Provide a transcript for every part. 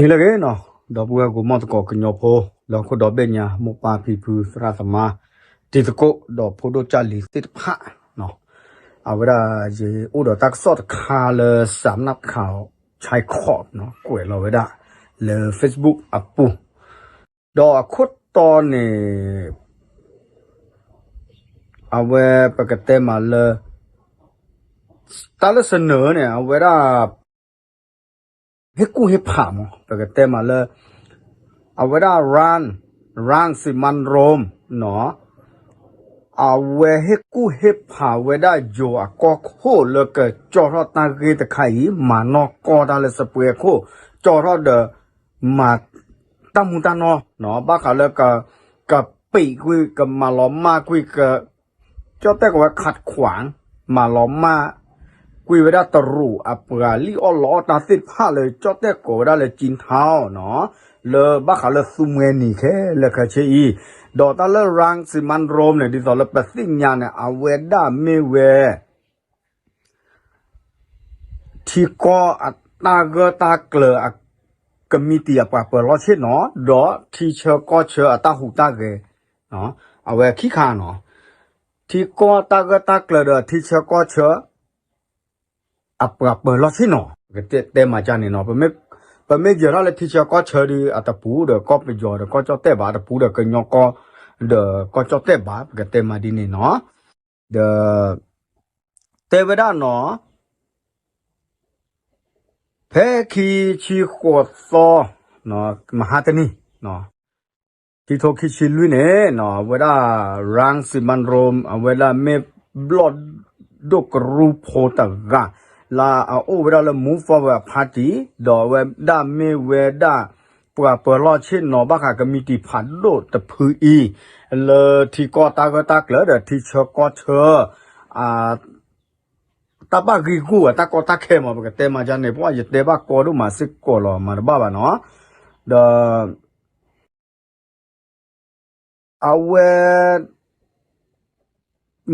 နံၤလၢအဂ့ၤနီၤ, ဒီပုၢ်ဝဲၢ်ကိးမီၢ်သကိးကညီဖိ လၢဟီၣ်ခိၣ်ဒီဘ့ၣ်ညါ မိၢ်ပၢ်ဖံဖု သရၣ်သမါ တံၤသကိး ဒီးဖိဒိၣ်ကၢ်လံၤသ့ၣ်တဖၣ်နီၤ, အဝဲဒၣ်ယအိၣ်ဒီးတၢ်ကစီၣ်တခါလၢ စးနၣ်ခး ဆဲးခီးနီၤ ကွဲးလီၤဝဲဒၣ် လၢ Facebook အပူၤ, ဒီးအခိၣ်တီန့ၣ် အဝဲပကတဲမးလၢ တၢ်လၢစနၢၤန့ၣ် အဝဲဒၣ် ဟ့ၣ်ကူၣ်ဟ့ၣ်ဖးမး ပကတဲမးလၢ အဝဲဒၣ် Run Run Simandrom နီၤ, အဝဲဟ့ၣ်ကူၣ်ဟ့ၣ်ဖးဝဲဒၣ်ယိၤအကီၢ်ခိၣ်လၢကကၠီထီၣ်တၢ်ဂ့ၢ်တခါအံၤ မၤနီၢ်ကီၢ်တၢ်လၢစပွဲခိၣ် ကၠီထီၣ်ဒီး မၤတၢ်မူတၢ်နီၢ်နီၤ, ဘၣ်ဃးလၢ ကပံးကွံာ် ကမၤလီၤမၢ်ကွံာ် က ကၠီၣ်တဲၣ်ကိးဝဲ ခးခွး မၤလီၤမၢ်ကွံာ်ဝဲဒၣ်တရူးအပှၤလံၣ်အီၣ်လီအီၣ်တၢ်သ့ၣ်တဖၣ်လၢ ကၠီၣ်တဲၣ်ကိးဝဲဒၣ်လၢ ကၠံထီနီၤ, လၢဘၣ်ဃးလၢသူမှဲနံၤခဲလၢာ်ခဲဆ့အံၤ, ဒီးတၢ်လၢ Run Simandrom န့ၣ် ဒ်သိးလၢပသ့ၣ်ညါန့ၣ် အဝဲဒၣ်မ့ၢ်ဝဲ ထံကီၢ်အတၢ်ဂၢၢ်တၢ်ကျၢၤ committee အပှၤပၢၤလီၢ်ဆ့ၣ်နီၤ ဒီးထံဆၢကီၢ်ဆၢအတၢ်ဟူးတၢ်ဂဲၤ အဝဲခံခါနီၤ, ထံကီၢ်တၢ်ဂၢၢ်တၢ်ကျၢၤဒီးထံဆၢကီၢ်ဆၢ အပှၤပၢၤလီၢ်ဆ့ၣ်နီၤ ပကတဲမးကန့ၣ်နီၤ, ပမ့ၢ်ယဲၤထီၣ်လၢထံဆၢကီၢ်ဆၢဒီး အတပူၤဒီးကီၢ်ပယီၤဒီးကီၢ်ကၠီၣ်တဲၣ်ဘၣ်, အတပူၤဒီးကညီကီၢ်ဒီးကီၢ်ကၠီၣ်တဲၣ်ဘၣ်, ပကတဲမးဒ်န့ၣ်နီၤ, ဒီး တဲဝဲဒၣ်နီၤ ဖဲခံဆံဃိးသီ မဟါတနံၤ ခံထိခံဆံလွံၢ်န့ၣ် အဝဲဒၣ် Run Simandrom အဝဲဒၣ်မ့ၢ်ဘျီၣ်ဒိၣ်ကရူၢ်ဖိတဂၤ လၢအအိၣ်ဝဲဒၣ်လၢ Move Forward Party ဒီးအဝဲဒၣ်မ့ၢ်ဝဲဒၣ် ပှၤပၢၤလီၢ်ဆ့ၣ်နီၤဘၣ်ဃး committee ဖးဒိၣ်တဖုအံၤ လၢထံကီၢ်တၢ်ဂၢၢ်တၢ်ကျၢၤဒီးထံဆၢကီၢ်ဆၢ တၢ်ဘၣ်ဂံာ်ဂူာ်အတၢ်ကီတၢ်ခဲမး ပကတဲမးဒ်န့ၣ် ပှၤယတဲဘၣ်ကီဒိၣ်မးစ့ၢ်ကီးလီၤ မၤတဘၣ်ဘၣ်နီၤ, ဒီး အဝဲ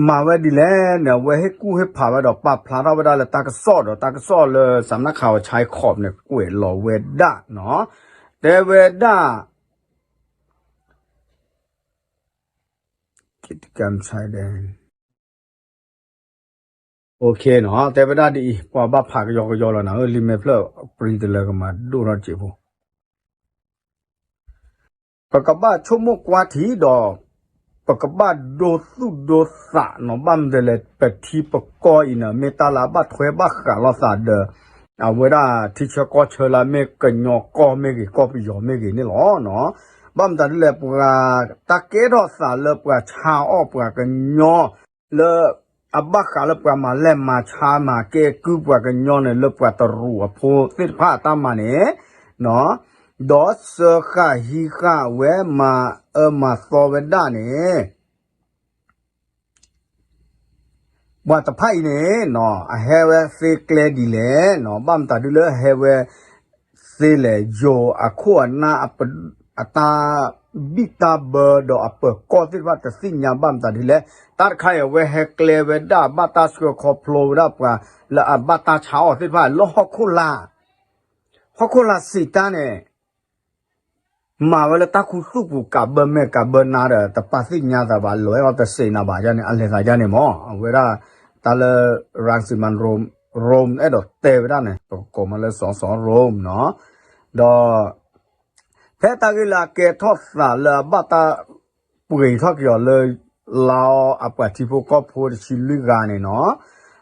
မၤဝဲဒ်လဲၣ်န့ၣ် အဝဲဟ့ၣ်ကူၣ်ဟ့ၣ်ဖးဝဲဒီးပာ်ဖျါထီၣ်ဝဲဒၣ်လၢတၢ်ကစီၣ်ဒီး တၢ်ကစီၣ်လၢ စးနၣ်ခး ဆဲးခီးန့ၣ် ကွဲးလီၤဝဲဒၣ်နီၤ, တဲဝဲဒၣ် တဲဝဲဒၣ်ဒ်အံၤ ပှၤဘၣ်ဖးကယီကယီလီၤနၤဧၢ, လံာ်မဲာ်ဖျၢၣ်ပြံတလၢကမၤဒိၣ်ထီၣ်စ့ၢ်ဖိ ပကဘၣ်ဆိကမိၣ်ကွၢ်ထံဒီး ပကဘၣ်ဒိသူၣ်ဒိသးနီၤ, ဘၣ်မနုၤလဲၣ် ပထံပကီၢ်အံၤန့ၣ် မ့ၢ်တၢ်လၢအဘၣ်ထွဲဘၣ်ဃးလိာ်သးဒီး အဝဲဒၣ်ထံဆၢကီၢ်ဆၢလၢအမ့ၢ်ကညီကီၢ်မ့ၢ်ဂ့ၤ ကီၢ်ပယီၤမ့ၢ်ဂ့ၤန့ၣ်လီၤ. ဘၣ်မတၤဒ်လဲၣ် ပှၤတၢ်ကဲထီၣ်သးလၢပှၤဆါအီၣ်ပှၤကညီ လၢ အဘၣ်ဃးလၢပှၤမၤလဲၢ်မၤဆါ မၤကဲကုၢ်ပှၤကညီန့ၣ် လၢပှၤတရူးအဖိသ့ၣ်တဖၣ်အတၢ်မၤန့ၣ် ဒီးစၢဃာ်ဟံးဃာ်ဝဲမၤအၢမၤသီဝဲဒၣ်န့ၣ် ပှၤတဖၣ်အံၤန့ၣ် အဟဲဝဲသ့ကျဲဒ်လဲၣ်, ဘၣ်မတၤဒ်လၢဟဲဝဲသ့လဲၣ်, ယိၤအခိၣ်အနၢ် အတၢ်ဘံၣ်တၢ်ဘၢဒီးအပၢၤကီၢ်သ့ၣ်တဖၣ်တသ့ၣ်ညါဘၣ်မတၤဒ်လဲၣ်, တၢ်တခါအံၤအဝဲဟဲကျဲဝဲဒၣ် ဘၣ်တၢ်ဆှၢခီဖျိဝဲဒၣ်ပှၤလၢအဘၣ်တၢ်ဆါအီၣ်သ့ၣ်တဖၣ်လၢဟီၣ်ခိၣ်လာ် ဟီၣ်ခိၣ်လာ်စံးတၢ်န့ၣ် မၤဝဲလၢတၢ်ခူသူၣ်ပူၤ ကးဘၢမဲာ်ကးဘၢနါဒီး တပာ်သ့ၣ်ညါသးဘၣ် လီၤအဲၣ်အီၤတစံးနၤဘၣ်န့ၣ် အလဲၤသးယါန့ၣ်မး အဝဲဒၣ် တၢ်လၢ ရၣ်စံမၣ်ရိၣ် ရိၣ် အဲၣ်ဒိးတဲဝဲဒၣ်န့ၣ် ပကကိးမးလၢ စီၤစီၤရိၣ်နီၤ ဒီး ဖဲတၢ်ဂ့ၢ်လၢအကဲထီၣ်သးလၢအဘၣ်တၢ်ပှ့ၤထီၣ်က့ၤအီၤလၢ လါအီအပှၤထံဖိကီၢ်ဖိတဆံလွံၢ်ဂၤန့ၣ်နီၤ,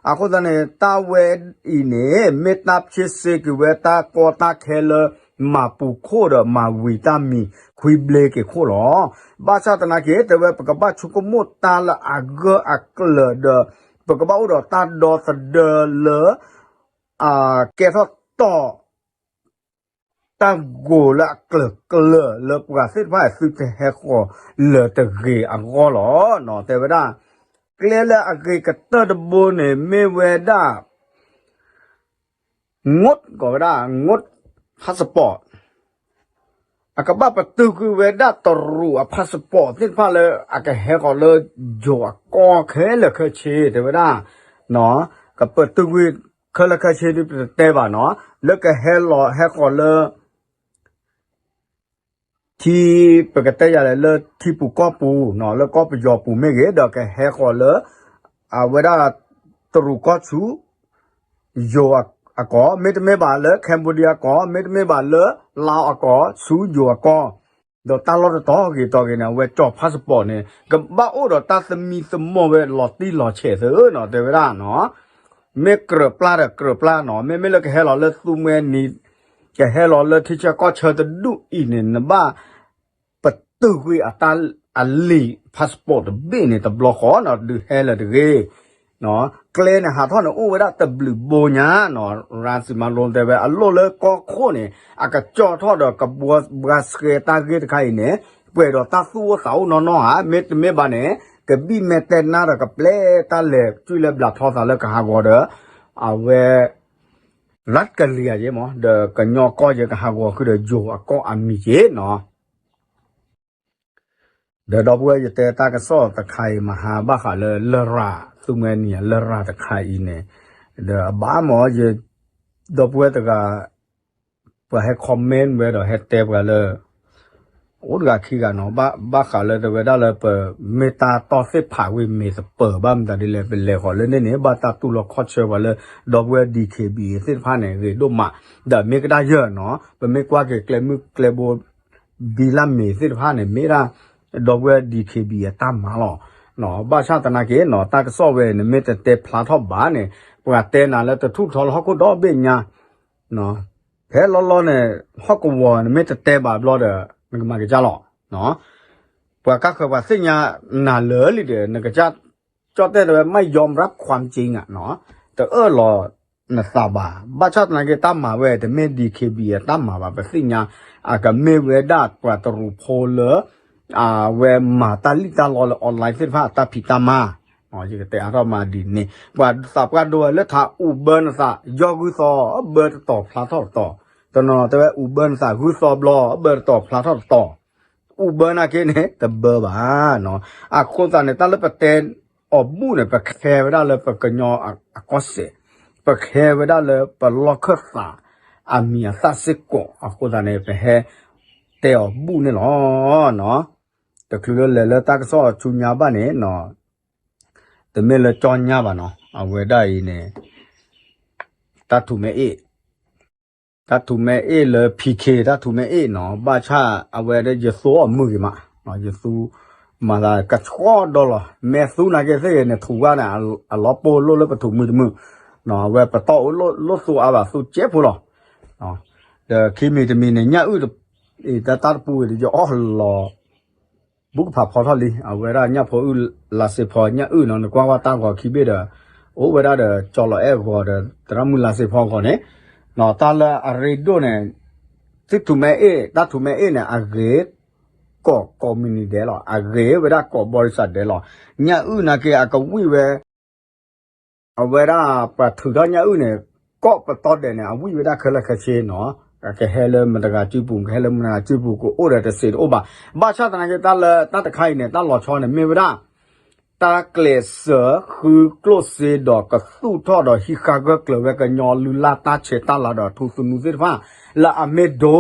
အဃိသတးန့ၣ် တၢ်ဝဲအံၤန့ၣ် မ့ၢ်တၢ်ဖျ့စ့က့ၤဝဲတၢ်ကီတၢ်ခဲလၢ မၤပူၤခိၣ်ဒီးမၤဝံၤတၢ်မံၤခွံဘျ့က့ၤခိၣ်လီၤ. ဘၣ်ဆၣ်သနာ်က့ တဲဝဲပကဘၣ်ဆိကမိၣ်တၢ်လၢအဂၢၢ်အကျၢၤဒီး ပကဘၣ်အိၣ်ဒီးတၢ်ဒီသဒၢလၢ အကဲထီၣ်တီၢ် တၢ်ဂိၤလၢအကျၢၤကျၢၤလၢပှၤသ့ၣ်တဖၣ်သုတဟဲဃီၤလၢၤတဂ့ၤအဂီၢ်လီၤ. တဲဝဲဒၣ် ကျဲလၢအဂ့ၤကတၢၢ်တဘိန့ၣ် မ့ၢ်ဝဲဒၣ် ငိုတ် ကိးဝဲဒၣ် ငိုတ် passport အကဘၣ်ပတုာ်ကွံာ်ဝဲဒၣ်တရူးအ passport သ့ၣ်တဖၣ်လၢအကဟဲဃီၤလၢယိၤအကီၢ်ခဲလၢာ်ခဲဆ့ တဲဝဲဒၣ် ကပတုာ်ကွံာ်ခဲလၢာ်ခဲဆ့ဒ်ပတတဲဘၣ်နီၤ လၢကဟဲလီၤဟဲဃီၤလၢ ထံ ပကတဲယၤလဲၣ်လၢထံပူၤကီၢ်ပူၤနီၤ လၢကီၢ်ပယီၤပူၤမ့ၢ်ဂ့ၤ ဒီးကဟဲဃီၤလၢ အဝဲဒၣ် တရူးကီၢ်ဆူ ယိၤအကီၢ် မ့တမ့ၢ်ဘၣ်လၢ Cambodia အကီၢ် မ့တမ့ၢ်ဘၣ်လၢ Laos အကီၢ် ဆူယိၤအကီၢ် ဒီးတၢ်လီၢ်တတီၤဂ့ၤတီၤဂ့ၤန့ၣ် အဝဲကၠီၤ passport န့ၣ် ကဘၣ်အိၣ်ဒီးတၢ်သမံသမိးဝဲလီၤတံၢ်လီၤဆဲးသ့နီၤ တဲဝဲဒၣ်နီၤ မ့ၢ်ကြၢးပျၢ်ဒီးကြၢးပျၢ်နီၤ မ့မ့ၢ်လၢကဟဲလီၤလၢသူမှဲနံၤ ကဟဲလီၤလၢထံဆၢကီၢ်ဆၢတဒူၣ်အံၤန့ၣ် နဘၣ် ပတုာ်ကွံာ်အတၢ်အလံာ် passport တဘ့ၣ်န့ၣ် တဘျီဃီနီၤ ဒုးဟဲလၢၤတဂ့ၤ ကျဲန့ၣ်ဟးထီၣ်န့ၣ် အိၣ်ဝဲဒၣ်တဘျုးဘိညါနီၤ ရၤစံမၤလိတဲဝဲ အလိၣ်လၢကီၢ်ခိၣ်န့ၣ် အကကၠီၣ်ထီၣ်ဒီးကဘှါဆှဲတၢ်ဂ့ၢ်တခါအံၤန့ၣ် ပှဲၤဒီးတၢ်သူၣ်အိၣ်သးအိၣ်နီၢ်နီၢ်ဧါ မ့တမ့ၢ်ဘၣ်န့ၣ် ကဘံၣ်မဲာ်တဲာ်နါဒီးကပျဲတၢ်လဲၤ ကၠုၢ်လဲၤဘျးထီသးလၢကဟးဂီၤဒီး အဝဲ လၢကလံၤယဲမး ဒီးကညီကီၢ်ယဲကဟးဂီၤဃုာ်ဒီးယိၤအကီၢ်အမံၤက့နီၤ ဒီးဒီပုၢ်ဝဲၢ် ယတဲတၢ်ကစီၣ်တခါအံၤ မဟါဘၣ်ဃးလၢလရာ် သူမှဲနံၤ လရာ်တခါအံၤန့ၣ် ဒီးအဘၣ်မ့ၢ်ယ ဒီပုၢ်ဝဲၢ်တဂၤ ပှၤဟဲ comment ဝဲဒီးဟဲတဲပှၤလၢ အိၣ်တဂၤခံဂၤနီၤ ဘၣ်ဃးလၢတဲဝဲဒၣ်လၢပ မ့ၢ်တၢ်တီၢ်သ့ၣ်ဖးဝံၤမ့ၢ်သပၢၤဘၣ်မတၤဒ်လဲၣ် ပလဲၤဃီၤလၢန့ၣ်န့ၣ် ဘၣ်တၢ်တူၢ်လိာ်ခီၣ်ဆၢပှၤလၢ ဒီပုၢ်ဝဲၢ် DKBA သ့ၣ်တဖၣ်န့ၣ် ဂ့ၤဒိၣ်မး ဒီးမ့ၢ်ကဒါယၢ်နီၤ ပမ့ၢ်ကွၢ်က့ၤကျဲမုၢ်ကျဲဘိ ဘံလၢမ့ၤသ့ၣ်တဖၣ်န့ၣ် မ့ၢ်ဒၣ် ဒီပုၢ်ဝဲၢ် DKBA အတၢ်မၤလီၤ. ဘၣ်ဆၣ်သနာ်က့နီၤ တၢ်ကစီၣ်ဝဲန့ၣ် မ့ၢ်တတဲဖျါထီၣ်ဘၣ်န့ၣ် ပှၤတဲနၤလၢတထူၣ်ထီလၢဟီၣ်ခိၣ်ဒီဘ့ၣ်ညါ ဖဲလီၤလီၤန့ၣ် ဟီၣ်ကဝီၤန့ၣ် မ့ၢ်တတဲဘၣ်ဘျီဒီး နကမၤကစၢ်လီၤ. ပှၤကါဃၢၤပှၤသ့ၣ်ညါနၤလၢာ်လံဒီး နကစၢ် ကၠီၣ်တဲၣ်တဲဝဲ ไม่ยอมรับความจริง တအၢၣ်လီၤနသးဘၣ်. ဘၣ်ဆၣ်သနာ်က့ တၢ်မၤဝဲတမ့ၢ် DKBA အတၢ်မၤဘၣ် ပသ့ၣ်ညါ အကမ့ၢ်ဝဲဒၣ်ပှၤတရူးဖိလၢ အဝဲမၤတၢ်လံၣ်တၢ်လီလၢ online သ့ၣ်တဖၣ်အတၢ်ဖံးတၢ်မၤ ယကတဲအါထီၣ်မးဒ်န့ၣ် ပှၤသးပှၢ်ဒိဝဲလၢထးအူးဘၢနသး ယီၢ်ဂုၢ်သီ ဘၢတတီၤဖျါထီၣ်တတီၤ, တနီၤနီၤတဲဝဲအူးဘၢနသး ဂုၢ်သီဘျီ ဘၢတတီၤဖျါထီၣ်တတီၤ, အူးဘၢနာ်က့န့ၣ် တဘၢဘၣ်နီၤ. အဃိသတးန့ၣ် တၢ်လၢပတဲအီၤဘူၣ်န့ၣ် ပခဲဝဲဒၣ်လၢပကညီအကီၢ်စဲၣ်, ပခဲဝဲဒၣ်လၢပလီၢ်ခၢၣ်သးအမံၤအသၣ်စ့ၢ်ကီး, အဃိသတးန့ၣ် ပဟဲတဲအီၤဘူၣ်န့ၣ်လီၤ. တချုးလၢလဲၤလၢတၢ်ကစီၣ်ဆူညါဘၣ်န့ၣ် တမ့ၢ်လၢကၠီညါဘၣ်နီၤ, အဝဲဒၣ်အံၤန့ၣ် တၢ်ထူးမဲအ့ၣ်, တၢ်ထူးမဲအ့ၣ်လၢ PK တၢ်ထူးမဲအ့ၣ်နီၤ, ဘၣ်ဆၣ်အဝဲဒၣ်ယသူအီၤမုာ်ဂ့ၤမး, ယသူမၤသးကဆှီဒီလီၤ, မဲာ်သူနာ်က့သ့ၣ်ဂ့ၤန့ၣ် ထူးဝါန့ၣ် အလီၤပှီၢ်လိၣ်လၢပထူးမုာ်တမုာ်, အဝဲပတီၢ်အိၣ်လိၣ်သူအါဘၣ် သူကဲဖိလီၤ. ဒီးခံမံၤတမံၤန့ၣ် ညၣ်အုၣ် တၢ်တပူၤဂ့ၤဒီး ယအီၣ်လီၤ ဘူးကဖးဖီထီၣ်လံ, အဝဲဒၣ်ညၣ်ဖိအုၣ်လါစ့ဖီညၣ်အုၣ်နီၤ, နကွၢ်ကွၢ်တၢ်ဂီၤခံဘ့ၣ်ဒီး အိၣ်ဝဲဒၣ်ဒီး ကၠီလီၤအဲၣ်ဂီၤဒီး သရၣ်မုၣ်လါစ့ဖီဂီၤန့ၣ်, တၢ်လၢအရ့ဒိၣ်န့ၣ် သ့ၣ်ထူးမဲအ့ၣ် တၢ်ထူးမဲအ့ၣ်န့ၣ် အဂ့ၤ ကိးကိးမုၢ်နံၤဒဲးလီၤ, အဂ့ၤဝဲဒၣ်ကိးဘီရံစၢ်ဒဲးလီၤ. ညၣ်အုၣ်နာ်က့ အကဝံၣ်ဝဲ အဝဲဒၣ်ပှၤထုးထီၣ်ညၣ်အုၣ်န့ၣ် ကိးပတီၢ်ဒဲးန့ၣ် အဝံၣ်ဝဲဒၣ်ခဲလၢာ်ခဲဆ့နီၤ, ကဟဲလၢမတဂၤစုပူၤ ကဟဲလၢမတဂၤစုပူၤ ကအိၣ်ဒီးတစဲးတအိၣ်ဘၣ်. ဘၣ်ဆၣ်သနာ်က့ တၢ်လၢတၢ်တခါအံၤန့ၣ် တၢ်လီၤဆီန့ၣ် မ့ၢ်ဝဲဒၣ် တၢ်ကျဲးစၢးဃုကျိၣ်စ့ဒီးကသူၣ်ထီၣ်ဒီးဟံးဃာ်ဂၢၢ်ကျၢၤဝဲကညီလုၢ်လၢ်တၢ်ဆဲးတၢ်လၤဒီးထူသနူသ့ၣ်တဖၣ် လၢအမ့ၢ်ဒိ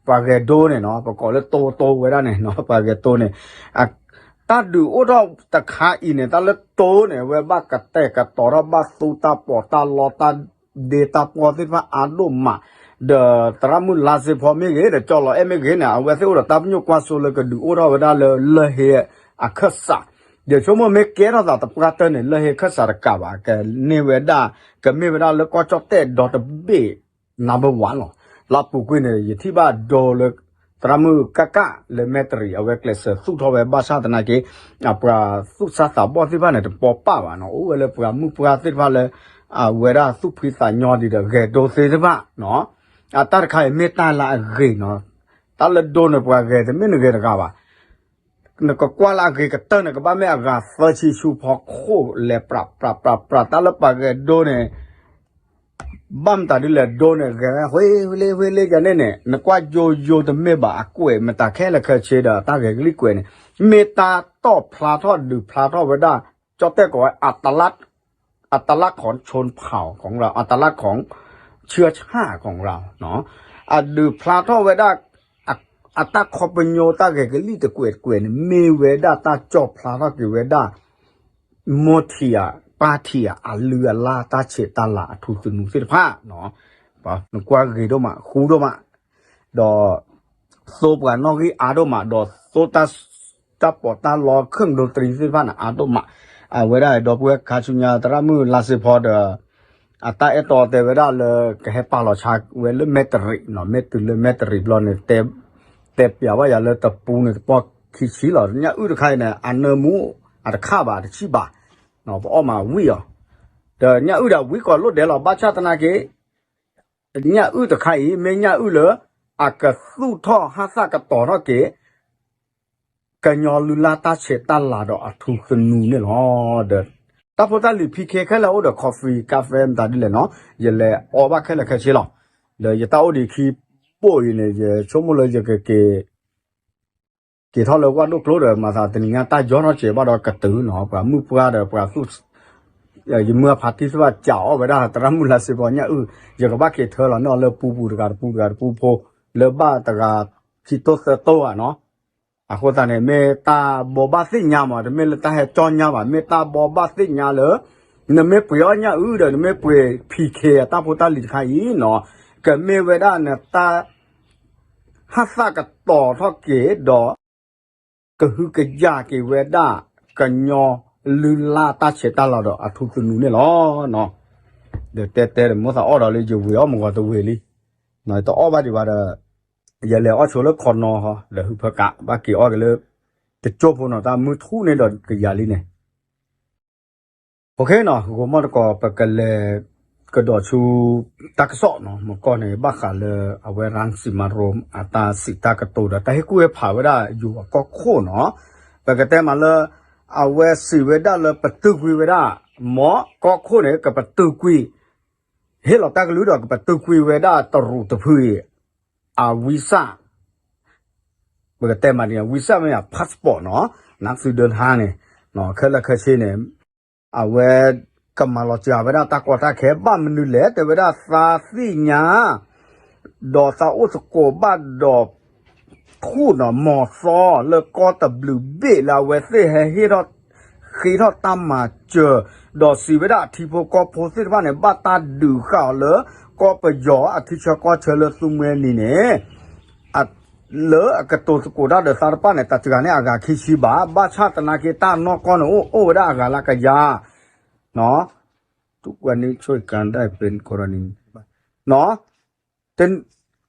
ပှၤဂဲၤဒိန့ၣ်နီၤ, ပကိးလၢတိတိဝဲဒၣ်န့ၣ်နီၤ, ပှၤဂဲၤတိန့ၣ် တၢ်ဒုးအိၣ်ထီၣ်တခါအံၤန့ၣ် တၢ်လၢတိန့ၣ် အဝဲဘၣ်ကတဲာ်ကတီၤထီၣ် ဘၣ်သူတၢ်ပီးတၢ်လီတၢ်ဒ့တၢ်ပီသ့ၣ်တဖၣ်အါဒိၣ်မး, ဒီးသရၣ်မုၣ်လါစ့ဖီမ့ၢ်ဂ့ၤ ဒီးကၠီလီၤအဲၣ်မ့ၢ်ဂ့ၤန့ၣ် အဝဲသ့ၣ်အိၣ်ဒီးတၢ်ပညိၣ်ကွၢ်စိလၢကဒုးအိၣ်ထီၣ်ဝဲဒၣ်လၢလၢၢ်ဟ့အခၢၣ်စး, ယဆိကမိၣ်မ့ၢ်ကဲထီၣ်သးတပှၢ်တၢၢ်န့ၣ် လၢၢ်ဟ့အခၢၣ်စးတကးဘၣ် ကန့ၢ်ဝဲဒၣ် ကမ့ၢ်ဝဲဒၣ်လၢကီၢ်ကၠီၣ်တဲၣ်ဒီတဘ့ၣ် number one လီၤ. လၢအပူၤကွံာ်န့ၣ် ယထံၣ်ဘၣ်ဒိလၢ သရၣ်မုၣ်ကၣ်ကၣ်လၢမဲၣ်တရံး အဝဲကျဲးစၢးသူၣ်ထီၣ်ဝဲဘၣ်ဆၣ်သနာ်က့ အပှၤသူၣ်စၢ်သးဘီၣ်သ့ၣ်တဖၣ်န့ၣ် တပီပၢ်ဘၣ်နီၤ, အိၣ်ဝဲလၢပှၤမုၣ်ပှၢ်သ့ၣ်တဖၣ်လၢ အဝဲဒၣ်သူၣ်ဖှံသးညီဒံးဒီးဂဲၤဒိသ့သ့ၣ်တဖၣ်နီၤ, အတၢ်တခါအံၤမ့ၢ်တၢ်လၢအဂ့ၤနီၤ, တၢ်လၢဒိန့ၣ် ပှၤဂဲၤတမ့ၢ်နဂဲၤတဂၤဘၣ် နကကွၢ်လၢအဂ့ၤကတၢၢ်န့ၣ် ကဘၣ်မ့ၢ်အဂၤသၢဆံဆူဖီခိၣ်လဲၤပြးပြးပြးပြး တၢ်လၢပှၤဂဲၤဒိန့ၣ် ဘၣ်မတၤဒ်လဲၣ်ဒိန့ၣ် ဂဲၤဝဲ ဝှ့လ့ဝှ့လ့ယၤန့ၣ်န့ၣ် နကွၢ်ယိယိတမ့ၢ်ဘၣ်အကွဲး မတၤခဲလၢာ်ခဲဆ့ဒီးတၢ်ဂဲၤကလံၣ်ကွဲးန့ၣ် မ့ၢ်တၢ်တီၣ်ဖျါထီၣ်ဒုးဖျါထီၣ်ဝဲဒၣ် ကၠီၣ်တဲၣ်ကိးဝဲ အတလတ်ของชนเผ่าของเรา အတလတ်ของเชื้อชาติของเรา အဒုးဖျါထီၣ်ဝဲဒၣ် အ အတၢ်ခီပညီတၢ်ဂဲၤကလံၣ်တကွဲးတကွဲးန့ၣ် မ့ၢ်ဝဲဒၣ်တၢ်ကၠီၣ်ဖျါထီၣ်က့ၤဝဲဒၣ် မိၢ်ထံးဧါ ပၢ်ထံးဧါ အလုၢ်အလၢ်တၢ်ဆဲးတၢ်လၤအထူသနူသ့ၣ်တဖၣ် နကွၢ်ဂ့ၤဒိၣ်မး ဃူဒိၣ်မး ဒီး သိပှၤနီၣ်ဂံၢ်အါဒိၣ်မး ဒီးသိတၢ် တၢ်ပီးတၢ်လီ ခၢၣ်ဒိတရံးသ့ၣ်တဖၣ်န့ၣ် အါဒိၣ်မး အဝဲဒၣ်ဒီပုၢ်ဝဲၢ်ခါဆူညါ သရၣ်မုၣ်လါစ့ဖီဒီး အတၢ်အဲၣ်တီတဲဝဲဒၣ်လၢ ကဟဲပာ်လီၤဆါဝဲလၢမဲတရံးနီၤ မ့ၢ်တုၤလၢမဲတရံးဘျီန့ၣ် တဲပျးဘၣ်ယၤလၢတပူန့ၣ် တပီၢ်ခံဆံလီၤ ညၣ်အုၣ်တခါအံၤန့ၣ် အနၢမူ အတခါဘၣ် တဆံးဘၣ် ပအီၣ်မးဝံၣ်အီၤ ဒီးညၣ်အုၣ်ဒၣ်ဝံၣ်ကီးလိၣ်ဒဲးလီၤ ဘၣ်ဆၣ်သနာ်က့ ညၣ်အုၣ်တခါအံၤ မ့ၢ်ညၣ်အုၣ်လၢ အကသူၣ်ထီၣ်ဟးသၣ်ကတီၤထီၣ်က့ၤ ကညီလုၢ်လၢ်တၢ်ဆဲးတၢ်လၤဒီးအထူသနူန့ၣ်လီၤ. ဒီးတၢ်ဖိတၢ်လံၤဖံခဲခဲလၢာ်အိၣ်ဒီး coffee ကါဖဲမတၤဒ်လဲၣ်နီၤ ယလဲၤအီဘၣ်ခဲလၢာ်ခဲဆ့လီၤ. ဒီးယတၢ်အိၣ်ဒံးခံဘိၣ်အံၤန့ၣ် ယဆိကမိၣ်လၢယကက့ၤ က့ၤထီၣ်လၢဝၣ်ဒိၣ်ကျိဒီး မၤသးတနံၤညါတၢ်ယီထီၣ်စဲးဘၣ်ဒီးကတုၤနီၤ ပှၤမုၣ်ပှၢ်ဒီးပှၤသူၣ် ယမုၢ်အဖါတံၢ်သ့ၣ်တဖၣ် ကးအီၣ်ဝဲဒၣ် သရၣ်မုၣ်လါစ့ဖီညၣ်အုၣ် ယကဘၣ်က့ၤထၢလီၤန့ၢ်အီၤလၢပူပူၤတဂၤတပူၤတဂၤတပူၤဖိ လၢဘၣ်တဂၤခံတိၢ်သၢတိၢ်ဧါနီၤ အဃိသတးန့ၣ် မ့ၢ်တၢ်ဘိးဘၣ်သ့ၣ်ညါမး တမ့ၢ်လၢတၢ်ဟဲကၠီၣ်ညါဘၣ် မ့ၢ်တၢ်ဘိးဘၣ်သ့ၣ်ညါလၢ နမ့ၢ်ပှ့ၤအီၣ်ညၣ်အုၣ်ဒီး နမ့ၢ်ပှ့ၤ ဖံခဲ အတၢ်ဖိတၢ်လံၤတခါအံၤနီၤ ကမ့ၢ်ဝဲဒၣ်နတၢ် ဟးသၣ်ကတီၤထီၣ်က့ၤဒီး ကဟုကယာ်က့ၤဝဲဒၣ် ကညီလုၢ်လၢ်တၢ်ဆဲးတၢ်လၤဒီးအထူသနူန့ၣ်လီၤ. ဒီးတဲတဲဒီးမိၢ်သးအီၣ်ဒီးလၢယဝ့ၤအီၣ်မုၢ်ဂီၤတဝ့ၤလံ, တအီၣ်ဘၣ်ဒံးဘၣ်ဒီး ယလဲၤအီၣ်ဆိလၢခီနီၤဟီ ဒီးဟုဖၢကး ဘၣ်က့ၤအီၣ်က့ၤလၢ တကၠိဖိနီၤ တၢ်မုၢ်ထူၣ်န့ၣ်ဒီးကယၤလံန့ၣ် OK နီၤ ဂီၤမီၢ်တကိး ပကလဲၤကဒီးဆူ တၢ်ကစီၣ်နီၤ မကီၢ်န့ၣ် ဘၣ်ဃးလၢအဝဲ ရၣ်စံၤမၤရိၣ် အတၢ်စံးတၢ်ကတိၤဒီး တၢ်ဟ့ၣ်ကူၣ်ဟ့ၣ်ဖးဝဲဒၣ် ယိၤအကီၢ်ခိၣ်နီၤ ပကတဲမးလၢ အဝဲစံးဝဲဒၣ်လၢပတုာ်ကွံာ်ဝဲဒၣ် မ်ကီၢ်ခိၣ်န့ၣ် ကပတုာ်ကွံာ် ဟ့ၣ်လီၤတၢ်ကလုၢ်ဒီး ကပတုာ်ကွံာ်ဝဲဒၣ်တရူးတဖုအံၤ အဝံစၢ် ပကတဲမးန့ၣ် ဝံစၢ်မ့ၢ် passport နီၤ နၢ်သုဒၢထါန့ၣ် ခဲလၢာ်ခဲဆ့န့ၣ် အဝဲ ကမၤလီၤစှၤဝဲဒၣ်တၢ်ကီတၢ်ခဲ ဘၣ်မနုၤလဲၣ် တဲဝဲဒၣ်သးသ့ၣ်ညါ ဒီးသးအိၣ်သကိးဘၣ်ဒီး ထူၣ်နီၤ မီၤသီလၢကီၢ်တဘျုးဘ့ၣ်လၢအဝဲသ့ၣ်ဟဲဟ့ၣ်ထီၣ် ဃ့ထီၣ်တၢ်မၤစၢၤ ဒီးစံးဝဲဒၣ်အထံဖိကီၢ်ဖိသ့ၣ်တဖၣ်န့ၣ် ဘၣ်တၢ်ဒုးဃာ်အီၤလၢ ကီၢ်ပယီၤအထံဆၢကီၢ်ဆၢလၢသူမှဲနံၤန့ၣ် လၢအကတိၤသကိးတၢ်ဒီးသးတဖၣ်န့ၣ် တစှၤန့ၢ်အဂၤခံဆံဘၣ်, ဘၣ်ဆၣ်သနာ်က့တၢ်နီၢ်ကီၢ်န့ၣ် အိၣ်အိၣ်ဝဲဒၣ်အဂၤလၢကယၤ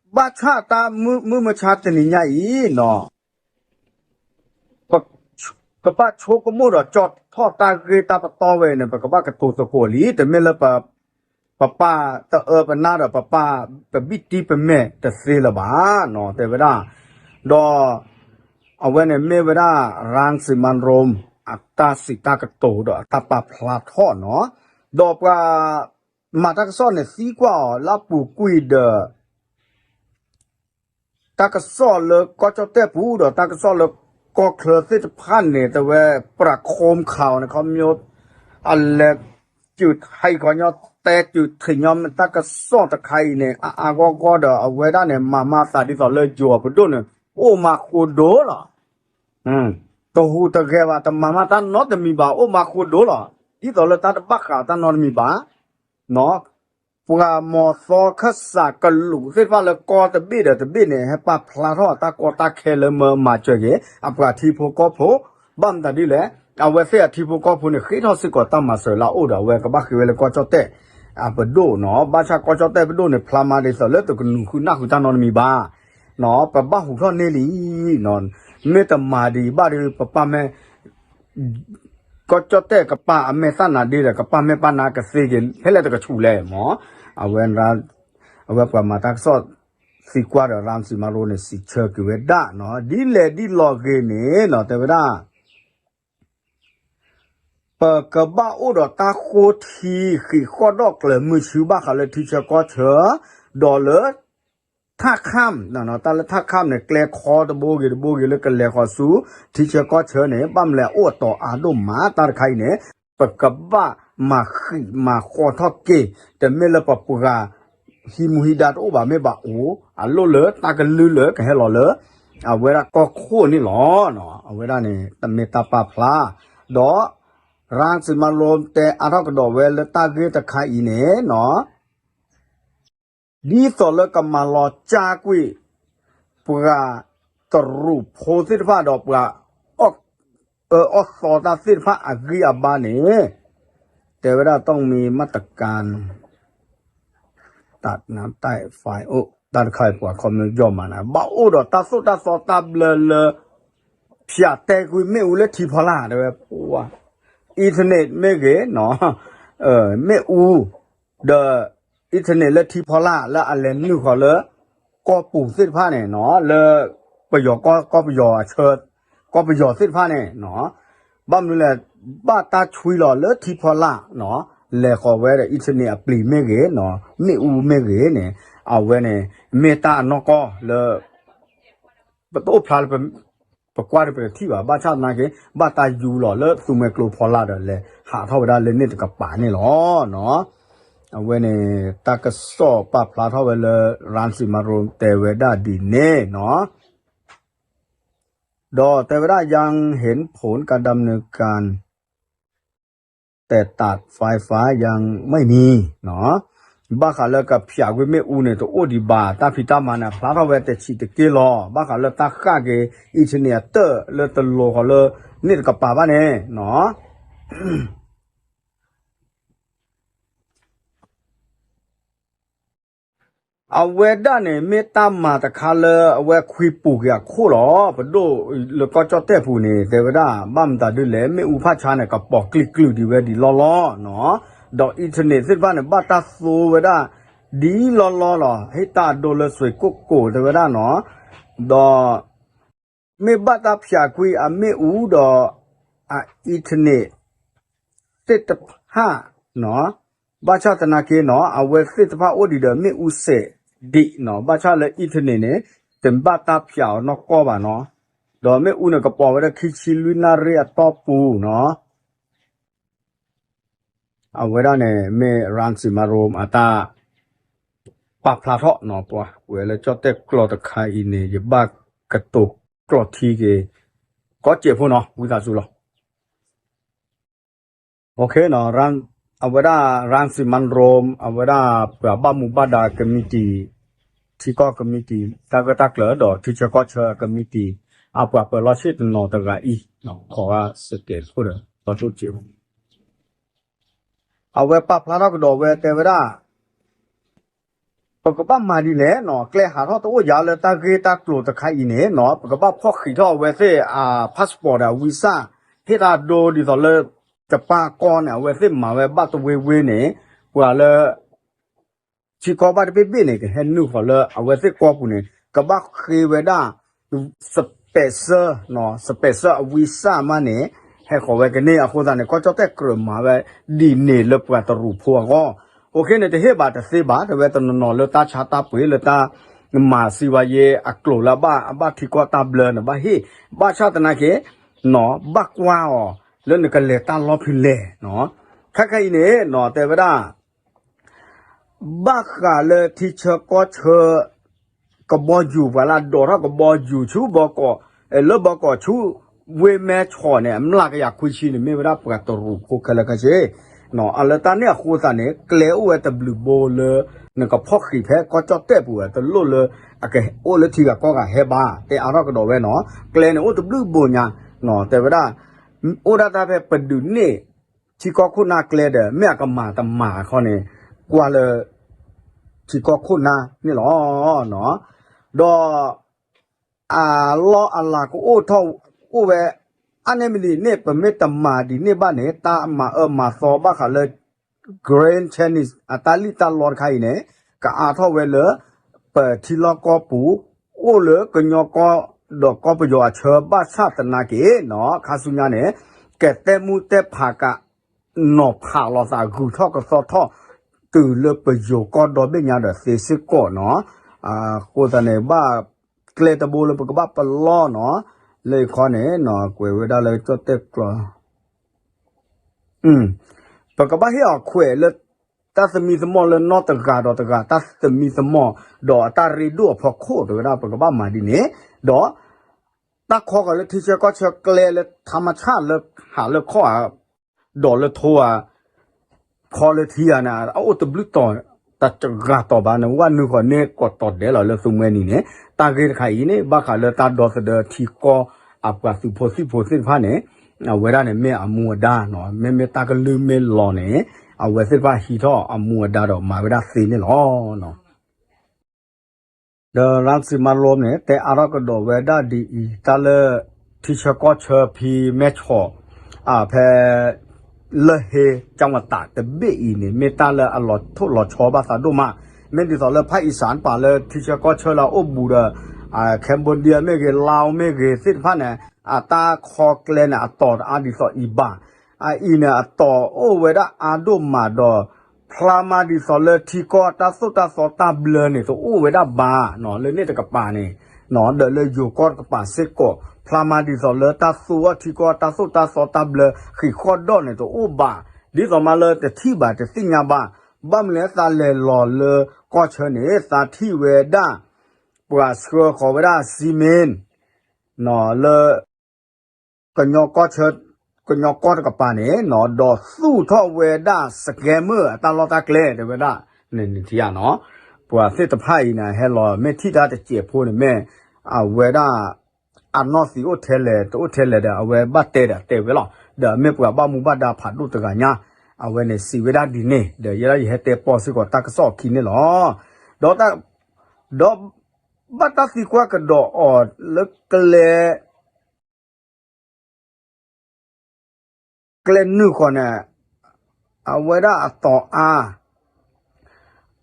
ဘၣ်ဆၣ်တၢ်မုၢ် မုၢ်မဆါတနံၤညါအံၤနီၤ ပကဘၣ်ဆိကမိၣ်ဒီးကၠီၣ်ထီၣ်တၢ်ဂ့ၢ်တၢ်ပတီၢ်ဝဲန့ၣ် ပကဘၣ်ကတိၤသကိးလံ, တမ့ၢ်လၢ ပပာ်တအၢပနါဒီးပပာ်ပဘံၣ်တံၢ်ပမဲာ်တသ့လၢၤဘၣ်နီၤ တဲဝဲဒၣ်, ဒီး အဝဲန့ၣ်မ့ၢ်ဝဲဒၣ် ရၣ်စံၤမၤရိၣ် အတၢ်စံးတၢ်ကတိၤဒီးအတၢ်ပာ်ဖျါထီၣ်နီၤ, ဒီးပှၤမၤတၢ်ကစီၣ်န့ၣ်သံကွၢ်အီၤလၢအပူၤကွံာ်ဒီး တၢ်ကစီၣ်လၢကီၢ်ကၠီၣ်တဲၣ်ပူၤဒီးတၢ်ကစီၣ်လၢကီၢ်ချၢသ့ၣ်တဖၣ်န့ၣ် တဲဝဲ ပြးခိမ်ခးအီၤန့ၣ် ခီပညီ အလဲၤ စုးထံခီညီ တဲစုးထံညီတၢ်ကစီၣ်တခါအံၤန့ၣ် အါအါဂီၢ်ဂီၢ်ဒီး အဝဲဒၣ်န့ၣ် မၤမၤသးဒ်သိးလၢယိၤပဒိၣ်န့ၣ် အိၣ်မၤဃိဒိၣ်လီၤ. တဟူးတဂဲၤဘၣ် တမၤမၤတၢ်နီတမံၤဘၣ် အိၣ်မၤဃိဒိၣ်လီၤ. ဒ်သိးလၢတၢ်တဘၣ်ဃးတၢ်နီတမံၤဘၣ် ပှၤမီၤသီခၢၣ်စးကလူးသ့ၣ်တဖၣ်လၢကီၢ်တဘ့ၣ်ဒီးတဘ့ၣ်န့ၣ် ဟဲပာ်ဖျါထီၣ်တၢ်ကီတၢ်ခဲလၢမၤစၢၤက့ၤ အပှၤထံဖိကီၢ်ဖိ, ဘၣ်မတၤဒ်လဲၣ်, အဝဲသ့ၣ်အထံဖိကီၢ်ဖိန့ၣ် ဃ့ထီၣ်စ့ၢ်ကီးတၢ်မၤစၢၤလၢအအိၣ်ဒီး အဝဲကဘၣ်ဃ့ဝဲလၢကီၢ်ကၠီၣ်တဲၣ် အပဒိၣ်နီၤ, ဘၣ်ဆၣ်ကီၢ်ကၠီၣ်တဲၣ်ပဒိၣ်န့ၣ် ဖျါမၤဒ်သိးလၢတကနုာ်ဃုနၢ်ဃုတၢ်နီတမံၤဘၣ် ပဘၣ်ဟူးထီၣ်န့ၢ်လံ, မ့ၢ်တမၤဒံးဘၣ်ဒီး ပပၢ်မ့ၢ် ကီၢ်ကၠီၣ်တဲၣ်ကပာ်အမဲာ်သၣ်နၤဒ့ဒီး ကပာ်မဲာ်ပာ်နါကသ့က့ၤ ဖဲလဲၣ်တကဆူးလဲၣ်မး, အဝဲ အဝဲပှၤမၤတၢ်ကစီၣ်သံကွၢ်ဒီး ရၣ်စံၤမၤရိၣ်န့ၣ် စံးဆၢက့ၤဝဲဒၣ်နီၤ, ဒ်လဲၣ်ဒ်လဲၣ်ဂ့ၤန့ၣ်နီၤ တဲဝဲဒၣ် ပကဘၣ်အိၣ်ဒီးတၢ်ဃိထံဃံးဃီၣ်ဒီၣ်ကျၢၤမုၢ်ဆူ ဘၣ်ဃးလၢထံဆၢကီၢ်ဆၢ, ဒီးလၢ ထၣ်ခၣ်, တၢ်လၢထၣ်ခၣ်န့ၣ် ကျဲခီတဘိဂ့ၤတဘိဂ့ၤလၢကလဲၤဃီၤဆူ ထံဆၢကီၢ်ဆၢန့ၣ် ဘၣ်မလဲၤအိၣ်အတီၤအါဒိၣ်မးတၢ်တခါအံၤန့ၣ် ပကဘၣ်မၤဃံးမၤဃီထီၣ်က့ၤ, တမ့ၢ်လၢပပှၤ ဟံးမူဟံးဒါတအိၣ်ဘၣ်မ့ၢ်ဘၣ်အိၣ်, အလိၣ်လၢတၢ်ကလုၢ်လၢကဟဲလီၤလၢ အဝဲဒၣ်ကီၢ်ခိၣ်န့ၣ်လီၤ. အဝဲဒၣ်န့ၣ် တမ့ၢ်တၢ်ပာ်ဖျါ, ဒီး ရၣ်စံမၤရိၣ် တဲအါထီၣ်ကဒီးဝဲလၢတၢ်ဂ့ၢ်တခါအံၤန့ၣ်နီၤ ဒ်သိးလၢကမၤလီၤကၢကွံာ် ပှၤတရူးဖိသ့ၣ်တဖၣ်ဒီးပှၤ အၢၣ်အီသီတၢ်သ့ၣ်တဖၣ်အဂံၢ်အဘါန့ၣ် တဲဝဲဒၣ် ต้องมีมาตรการ တၢ်နတၢ် file တၢ်တခါအံၤပှၤခီမ့ၢ်ယီၢ်မးနၤ ဘၣ်အိၣ်ဒီးတၢ်သိၣ်တၢ်သီတၢ်ဘျၢလၢ ဖၠးတဲကွံာ်မ့ၣ်အူလၢထံဖီလာ် တဲဝဲ ပှၤ internet မ့ၢ်ဂ့ၤနီၤ မ့ၣ်အူ ဒီး internet လၢထံဖီလာ်လၢအလဲၤနုာ်ဃီၤလၢ ကီၢ်ပူၤသ့ၣ်တဖၣ်န့ၣ်နီၤ လၢ ပယီၤကီၢ် ကီၢ်ပယီၤအဆၢ ကီၢ်ပယီၤသ့ၣ်တဖၣ်န့ၣ်နီၤ ဘၣ်မနုၤလဲၣ် ဘၣ်တၢ်ဆွံလီၤလၢထံဖီလာ်နီၤ လဲၤဃီၤဝဲဒီး internet အပျံၤမ့ၢ်ဂ့ၤနီၤ မ့ၣ်အူမ့ၢ်ဂ့ၤန့ၣ် အဝဲန့ၣ် မ့ၢ်တၢ်အနီၢ်ကီၢ်လၢ ပတအိၣ်ဖျါလၢ ပကွၢ်ဒီးပတထံၣ်ဘၣ် ဘၣ်ဆၣ်သနာ်က့ ဘၣ်တၢ်ယူလီၤလၢသူမှဲကျိဖီလာ်ဒီးလဲၤဟးထီၣ်ဝဲဒၣ်လၢန့ၣ်တကပၤန့ၣ်လီၤ. အဝဲန့ၣ် တၢ်ကစီၣ်ပာ်ဖျါထီၣ်ဝဲလၢ ရၣ်စံမၤရိၣ် တဲဝဲဒၣ်ဒ်န့ၣ်နီၤ ဒီးတဲဝဲဒၣ် ยังเห็นผลการดำเนินการ แต่ตัดไฟฟ้ายังไม่มี ဘၣ်ဃးလၢကဖၠးကွံာ်မ့ၣ်အူန့ၣ် တအိၣ်ဒံးဘၣ် တၢ်ဖံးတၢ်မၤန့ၣ် ဖျါထီၣ်ဝဲတဆံးတက့ၢ်လီၤ ဘၣ်ဃးလၢတၢ်ဃၣ်က့ၤ internet အတၢၣ်လၢတလိၤဃီၤလၢ န့ၣ်တကပၤဘၣ်န့ၣ်နီၤ အဝဲဒၣ်န့ၣ် မ့ၢ်တၢ်မၤတခါလၢအဝဲခွံပူၤက့ၤအခိၣ်လီၤ. ပဒိၣ်လၢကီၢ်ကၠီၣ်တဲၣ်ပူၤန့ၣ် တဲဝဲဒၣ် ဘၣ်မတၤဒ်လဲၣ် မ့ၣ်အူဖၣ်ဆါန့ၣ် ကပိာ်ကျံၤကျုာ်ဒံးဝဲဒ်လီၢ်လီၢ်နီၤ. ဒီး internet သ့ၣ်တဖၣ်န့ၣ် ဘၣ်တၢ်သိဝဲဒၣ် ဒ်လီၢ်လီၢ်လီၤ. ဟ့ၣ်တၢ်အဒိလၢစွ့ၣ်ကိၣ်ကိၣ်တဲဝဲဒၣ်နီၤ. ဒီး မ့ၢ်ဘၣ်တၢ်ဖၠးကွံာ်အမ့ၣ်အူဒီး အ internet သ့ၣ်တဖၣ်နီၤ, ဘၣ်ဆၣ်သနာ်က့နီၤ အဝဲသ့ၣ်တဖၣ်အိၣ်ဒံးဒီးမ့ၣ်အူစဲးဒံးနီၤ, ဘၣ်ဆၣ်လၢ internet န့ၣ် တဘၣ်တၢ်ဖၠးအီၤနီၢ်ကီၢ်ဘၣ်နီၤ, ဒီးမ့ၣ်အူန့ၣ်ကပိာ်ဝဲဒၣ်ခံဆံလွံၢ်နၣ်ရံၣ်အတီၢ်ပူၤနီၤ. အဝဲဒၣ်န့ၣ် မ့ၢ် ရၣ်စံမၤရိၣ် အတၢ်ပာ်ဖျါထီၣ်နီၤ, ပှၤကွဲးလၢကၠီၣ်တဲၣ်ကျိာ်တခါအံၤန့ၣ် ယဘၣ်ကတိၤကျိာ်ထံက့ၤ ကီးစဲးဖိနီၤ, ဝံသးစူၤလီၤ. အဝဲဒၣ် ရၣ်စံမၤရိၣ် အဝဲဒၣ်ပှၤဘၣ်မူဘၣ်ဒါကမံးတံာ်, ထံကီၢ်ကမံးတံာ် တၢ်ဂၢၢ်တၢ်ကျၢၤဒီးထံဆၢကီၢ်ဆၢကမံးတံာ် အပှၤပၢၤလီၢ်ဆ့ၣ်တနီၤတဂၤအံၤ ခိးဝဲစကဲးဖိဒီး ကီးစဲးဖိ အဝဲပာ်ဖျါထီၣ်ကဒီးဝဲတဲဝဲဒၣ် ပကဘၣ်မၤဒ်လဲၣ်နီၤ, ကျဲဟးထီၣ်တအိၣ်ယၤလၢတၢ်ဂ့ၢ်တၢ်ကျိၤတခါအံၤန့ၣ်နီၤ, ပကဘၣ်ဖီၣ်ဃံးထီၣ်အဝဲသ့ၣ်အ passport ဒီးအ visa, ဟ့ၣ်တၢ်ဒိဒ်သိးလၢ ယပၢ်ကီၢ်န့ၣ် အဝဲသ့ၣ်မၤဝဲဘၣ်တဝ့ဝ့န့ၣ်, ပှၤလၢ ထံကီၢ်ဘၣ်တဘ့ၣ်ဘ့ၣ်န့ၣ် ကဟဲနုာ်ဃီၤလၢအဝဲသ့ၣ်ကီၢ်ပူၤန့ၣ် ကဘၣ်ဃ့ဝဲဒၣ် special, special အ visa မးန့ၣ် ဟဲဃီၤဝဲကန့ၢ်. အဃိသတးန့ၣ် ကီၢ်ကၠီၣ်တဲၣ်ကြၢးမၤဝဲဒ်န့ၣ်လၢပှၤတရူးဖိအဂီၢ်, အိၣ်ခ့န့ၣ် တဟ့ၣ်ဘၣ်တသ့ဘၣ်, တဲဝဲတနီၤနီၤလၢတၢ်ဆါတၢ်ပှ့ၤလၢတၢ်မၤစံးဝဲယဲအကျိၤလၢအဘၣ် အဘၣ်ထံကီၢ်တၢ်ဘျၢန့ၣ် ဘၣ်ဟ့ၣ်, ဘၣ်ဆၣ်သနာ်က့ ဘၣ်ကွၢ်အီၤ လၢနကလဲၤတၢ်လီၢ်ဖဲလဲၣ်နီၤ, ခဲခဲအံၤန့ၣ်နီၤ တဲဝဲဒၣ် ဘၣ်ဃးလၢထံဆၢကီၢ်ဆၢ ကဘီယူၤ ပှၤလၢအဒိးထီၣ်ကဘီယူၤဆူဘီကီး, လၢဘီကီးဆူ ဝ့ၢ်မဲဆီးန့ၣ် အမျးကယၤခွံဆံန့ၣ် မ့ၢ်ဝဲဒၣ်ပှၤတရူးဖိခဲလၢာ်ခဲဆ့, အလၢတၢ်န့ၣ်အဃိသတးန့ၣ် ကျဲအိၣ်ဝဲတဘျုးဘိလၢ နကဖီၣ်ဃံးဖဲကီၢ်ကၠီၣ်တဲၣ်ပူၤဝဲ တလိၣ်လၢ အကအိၣ်လၢထံဂၤကီၢ်ဂၤဟဲဘၣ်, တဲအါထီၣ်ကဒီးဝဲနီၤ, ကျဲန့ၣ်အိၣ်တဘျုးဘိညါ, တဲဝဲဒၣ် အိၣ်ဒၣ်တၢ်ဖဲပဒုးန့ၢ် ထံကီၢ်ခိၣ်နၢ်ကျဲဒီး မ့ၢ်အကမၤတမၤအခီန့ၣ် ကွၢ်လၢ ထံကီၢ်ခိၣ်နၢ်န့ၣ်လီၤ. ဒီး အလီၢ်အလၤကအိၣ်ထီၣ်အိၣ်ဝဲ အါန့ၢ်မံၤဒ်န့ၣ် ပမ့ၢ်တမၤဒ်န့ၣ်ဘၣ်န့ၣ် တၢ်မၤအၢမၤသီဘၣ်ဃးလၢ Grand Chinese အတၢ်လံၣ်တၢ်လီတခါအံၤန့ၣ် ကအါထီၣ်ဝဲလၢ ပထံလီၢ်ကီၢ်ပူၤ အိၣ်လၢကညီကီၢ်ဒီးကီၢ်ပယီၤအဆၢဘၣ်ဆၣ်သနာ်က့နီၤ ခါဆူညါန့ၣ် ကတဲမူတဲဖးက နီၤဖးလိာ်သးဂုၤထီၣ်ကသီထီၣ် တုၤလၢပယိၤကီၢ်ဒီဘ့ၣ်ညါဒီးသ့စ့ၢ်ကီးနီၤ, အဃိသတးန့ၣ် ဘၣ်ကျဲတဘိလၢပကဘၣ်ပလီၢ်နီၤ, လၢအခီန့ၣ် ကွဲးဝဲဒၣ်လၢကၠီၣ်တဲၣ်ကျိာ် ပကဘၣ်ဟ့ၣ်အီၤခွဲးလၢ တၢ်သမံသမိးလၢနီၢ်တဂၤဒီးတဂၤ တၢ်သမံသမိး ဒီးအတၢ်ရ့ဒိၣ်အဖီခိၣ် တဲဝဲဒၣ် ပကဘၣ်မၤဒ်န့ၣ်, ဒီး တၢ်ခီဃီၤလၢထံဆၢကီၢ်ဆၢကျဲလၢ ထါမဆၣ် လၢဟးလၢခီၣ်ဧါ, ဒီးလၢထိဧါ, ခီလၢထံဧါန့ၣ် အအိၣ်တဘျုးတီၤ, တဂၤတီၤဘၣ်န့ၣ် ဝဲနုာ်ဃီၤန့ၢ်ကိးတီၤဒဲးလီၤလၢသူမှဲနံၤန့ၣ်, တၢ်ဂ့ၢ်တခါအံၤန့ၣ် ဘၣ်ဃးလၢတၢ်ဒီသဒၢထံကီၢ်အပှၤသုးဖိသံၣ်ဖိသ့ၣ်တဖၣ်န့ၣ်, အဝဲဒၣ်န့ၣ်မ့ၢ်အမူအဒါနီၤ, မ့မ့ၢ်တၢ်ကလုၢ်မ့ၢ်လီၤန့ၣ်, အဝဲသ့ၣ်တဖၣ်ဟံးထီၣ်အမူအဒါဒီးမၤဝဲဒၣ်သ့န့ၣ်လီၤ. ဒီး ရၣ်စံမါရိမ် န့ၣ် တဲအါထီၣ်ကဒီးဝဲဒၣ်ဒ်အံၤ, တၢ်လၢထံဆၢကီၢ်ဆၢဖံမဲၢ်ဆီး, ဖဲ လၢၢ်ဟ့ ကၠၣ်ဝတးတဘ့ၣ်အံၤန့ၣ် မ့ၢ်တၢ်လၢအလီၤထိၣ်လီၤဆီဘၣ်သးဒိၣ်မး, မ့ၢ်ဒ်သိးလၢဖၣ်အံၣ်စၣ်ပာ်လၢထံဆၢကီၢ်ဆၢလၢအအိၣ်ဘူးဒီး Cambodia မ့ၢ်ဂ့ၤ, Laos မ့ၢ်ဂ့ၤသ့ၣ်တဖၣ်န့ၣ်, အတၢ်ခီကျဲန့ၣ် အတီၤတအါဒ်သိးအံၤဘၣ်. အအံၤန့ၣ် အတီၤအိၣ်ဝဲဒၣ်အါဒိၣ်မးဒီး ဖျါမးဒ်သိးလၢထံကီၢ်တၢ်သိၣ်တၢ်သီတၢ်ဘျၢန့ၣ် တအိၣ်ဝဲဒၣ်ဘၣ်, လၢန့ၣ်တကပၤန့ၣ်, ဒီးလၢယိၤကီၢ်တကပၤစ့ၢ်ကီး ဖျါမးဒ်သိးလၢတၢ်သိၣ်အီၣ်ထံကီၢ်တၢ်သိၣ်တၢ်သီတၢ်ဘျၢဃံးဃီၣ်ဒီၣ်န့ၣ် တအိၣ်ဘၣ်, ဒ်သိးမးလၢတထံၣ်ဘၣ်တသ့ၣ်ညါဘၣ်. ဘၣ်မနုၤလၢသးလဲၤလီၤလၢကီၢ်ဆၢန့ၣ် သးထံၣ်ဝဲဒၣ် ပှၤဆှၢဃီၤဝဲဒၣ် cement လၢ ကညီကီၢ်တကပၤန့ၣ် ဒီးသူၣ်ထီၣ်ဝဲဒၣ် scammer အတၢ်လီၢ်တၢ်ကျဲ တဲဝဲဒၣ်န့ၣ် နထံၣ်ဧါနီၤ, ပှၤသ့ၣ်တဖၣ်အံၤန့ၣ် ဟဲလီၤမ့ၢ်ထံၣ်တၢ်တစဲးဖိန့ၣ်မ့ၢ် အဝဲဒၣ် အနီၢ်သံးအိၣ်ထဲလဲၣ် တအိၣ်ထဲလဲၣ်ဒီး အဝဲဘၣ်တဲဒီးတဲဝဲလီၤ. ဒီးအမ့ၢ်ပှၤဘၣ်မူဘၣ်ဒါဖးဒိၣ်တဂၤညါ အဝဲန့ၣ်စံးဝဲဒၣ်ဒ်န့ၣ် ဒီးယဲဒၣ်ယဟဲတဲပိာ်စ့ၢ်ကီးတၢ်ကစီၣ်အခံန့ၣ်လီၤ. ဒီး ဒီးဘၣ်တၢ်သံကွၢ်ကဒီးအီၤလၢကျဲ ကျဲနုာ်ဃီၤန့ၣ် အဝဲဒၣ်အတီၤအါ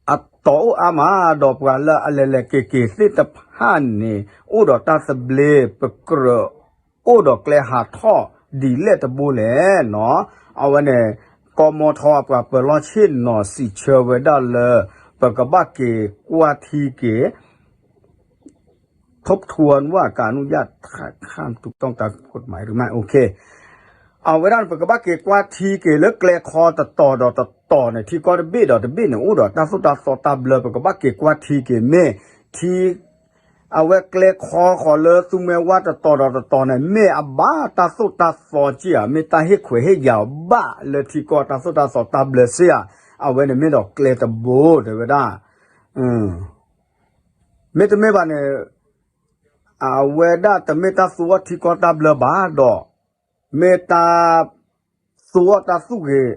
အတီၤအိၣ်အါမး ဒီးပှၤလၢအလဲၤလဲၤက့ၤက့ၤသ့ၣ်တဖၣ်န့ၣ် အိၣ်ဒီးတၢ်သဘျ့ ပကြၢးအိၣ်ဒီးကျဲဟးထီၣ်ဒ်လဲၣ်တဘိလဲၣ်နီၤ. အဝဲန့ၣ် ကီၢ်မီထီအပှၤပၢၤလီၢ်ဆ့ၣ်နီၤ စံးဆၢဝဲဒၣ်လၢ ပကဘၣ်က့ၤကွၢ်ထံက့ၤ ทบทวนว่าการอนุญาตข้ามถูกต้องตามกฎหมายหรือไม่ โอเค အဝဲဒၣ်န့ၣ် ပကဘၣ်က့ၤကွၢ်ထံက့ၤလၢကျဲခီတတီၤဒီးတတီၤန့ၣ် ထံကီၢ်တဘ့ၣ်ဒီးတဘ့ၣ်န့ၣ် အိၣ်ဒီးတၢ်သိၣ်တၢ်သီတၢ်ဘျၢ ပကဘၣ်က့ၤကွၢ်ထံက့ၤမ့ၢ် ထံ အဝဲကျဲခီဃီၤလၢသူမှဲဝါတတီၤဒီးတတီၤန့ၣ် မ့ၢ်အဘၣ်တၢ်သိၣ်တၢ်သီက့ၢ်ဧါ, မ့ၢ်တၢ်ဟ့ၣ်ခွဲးဟ့ၣ်ယာ်ဘၣ်လၢထံကီၢ်တၢ်သိၣ်တၢ်သီတၢ်ဘျၢစ့ၢ်ဧါ, အဝဲန့ၣ်မ့ၢ်ဒီးကျဲတဘိတဲဝဲဒၣ် မ့တမ့ၢ်ဘၣ်န့ၣ် အဝဲဒၣ်တမ့ၢ်တၢ်သူအီၣ်ထံကီၢ်တၢ်ဘျၢဘၣ်ဒီး မ့ၢ်တၢ်သူအီၣ်တၢ်သူၣ်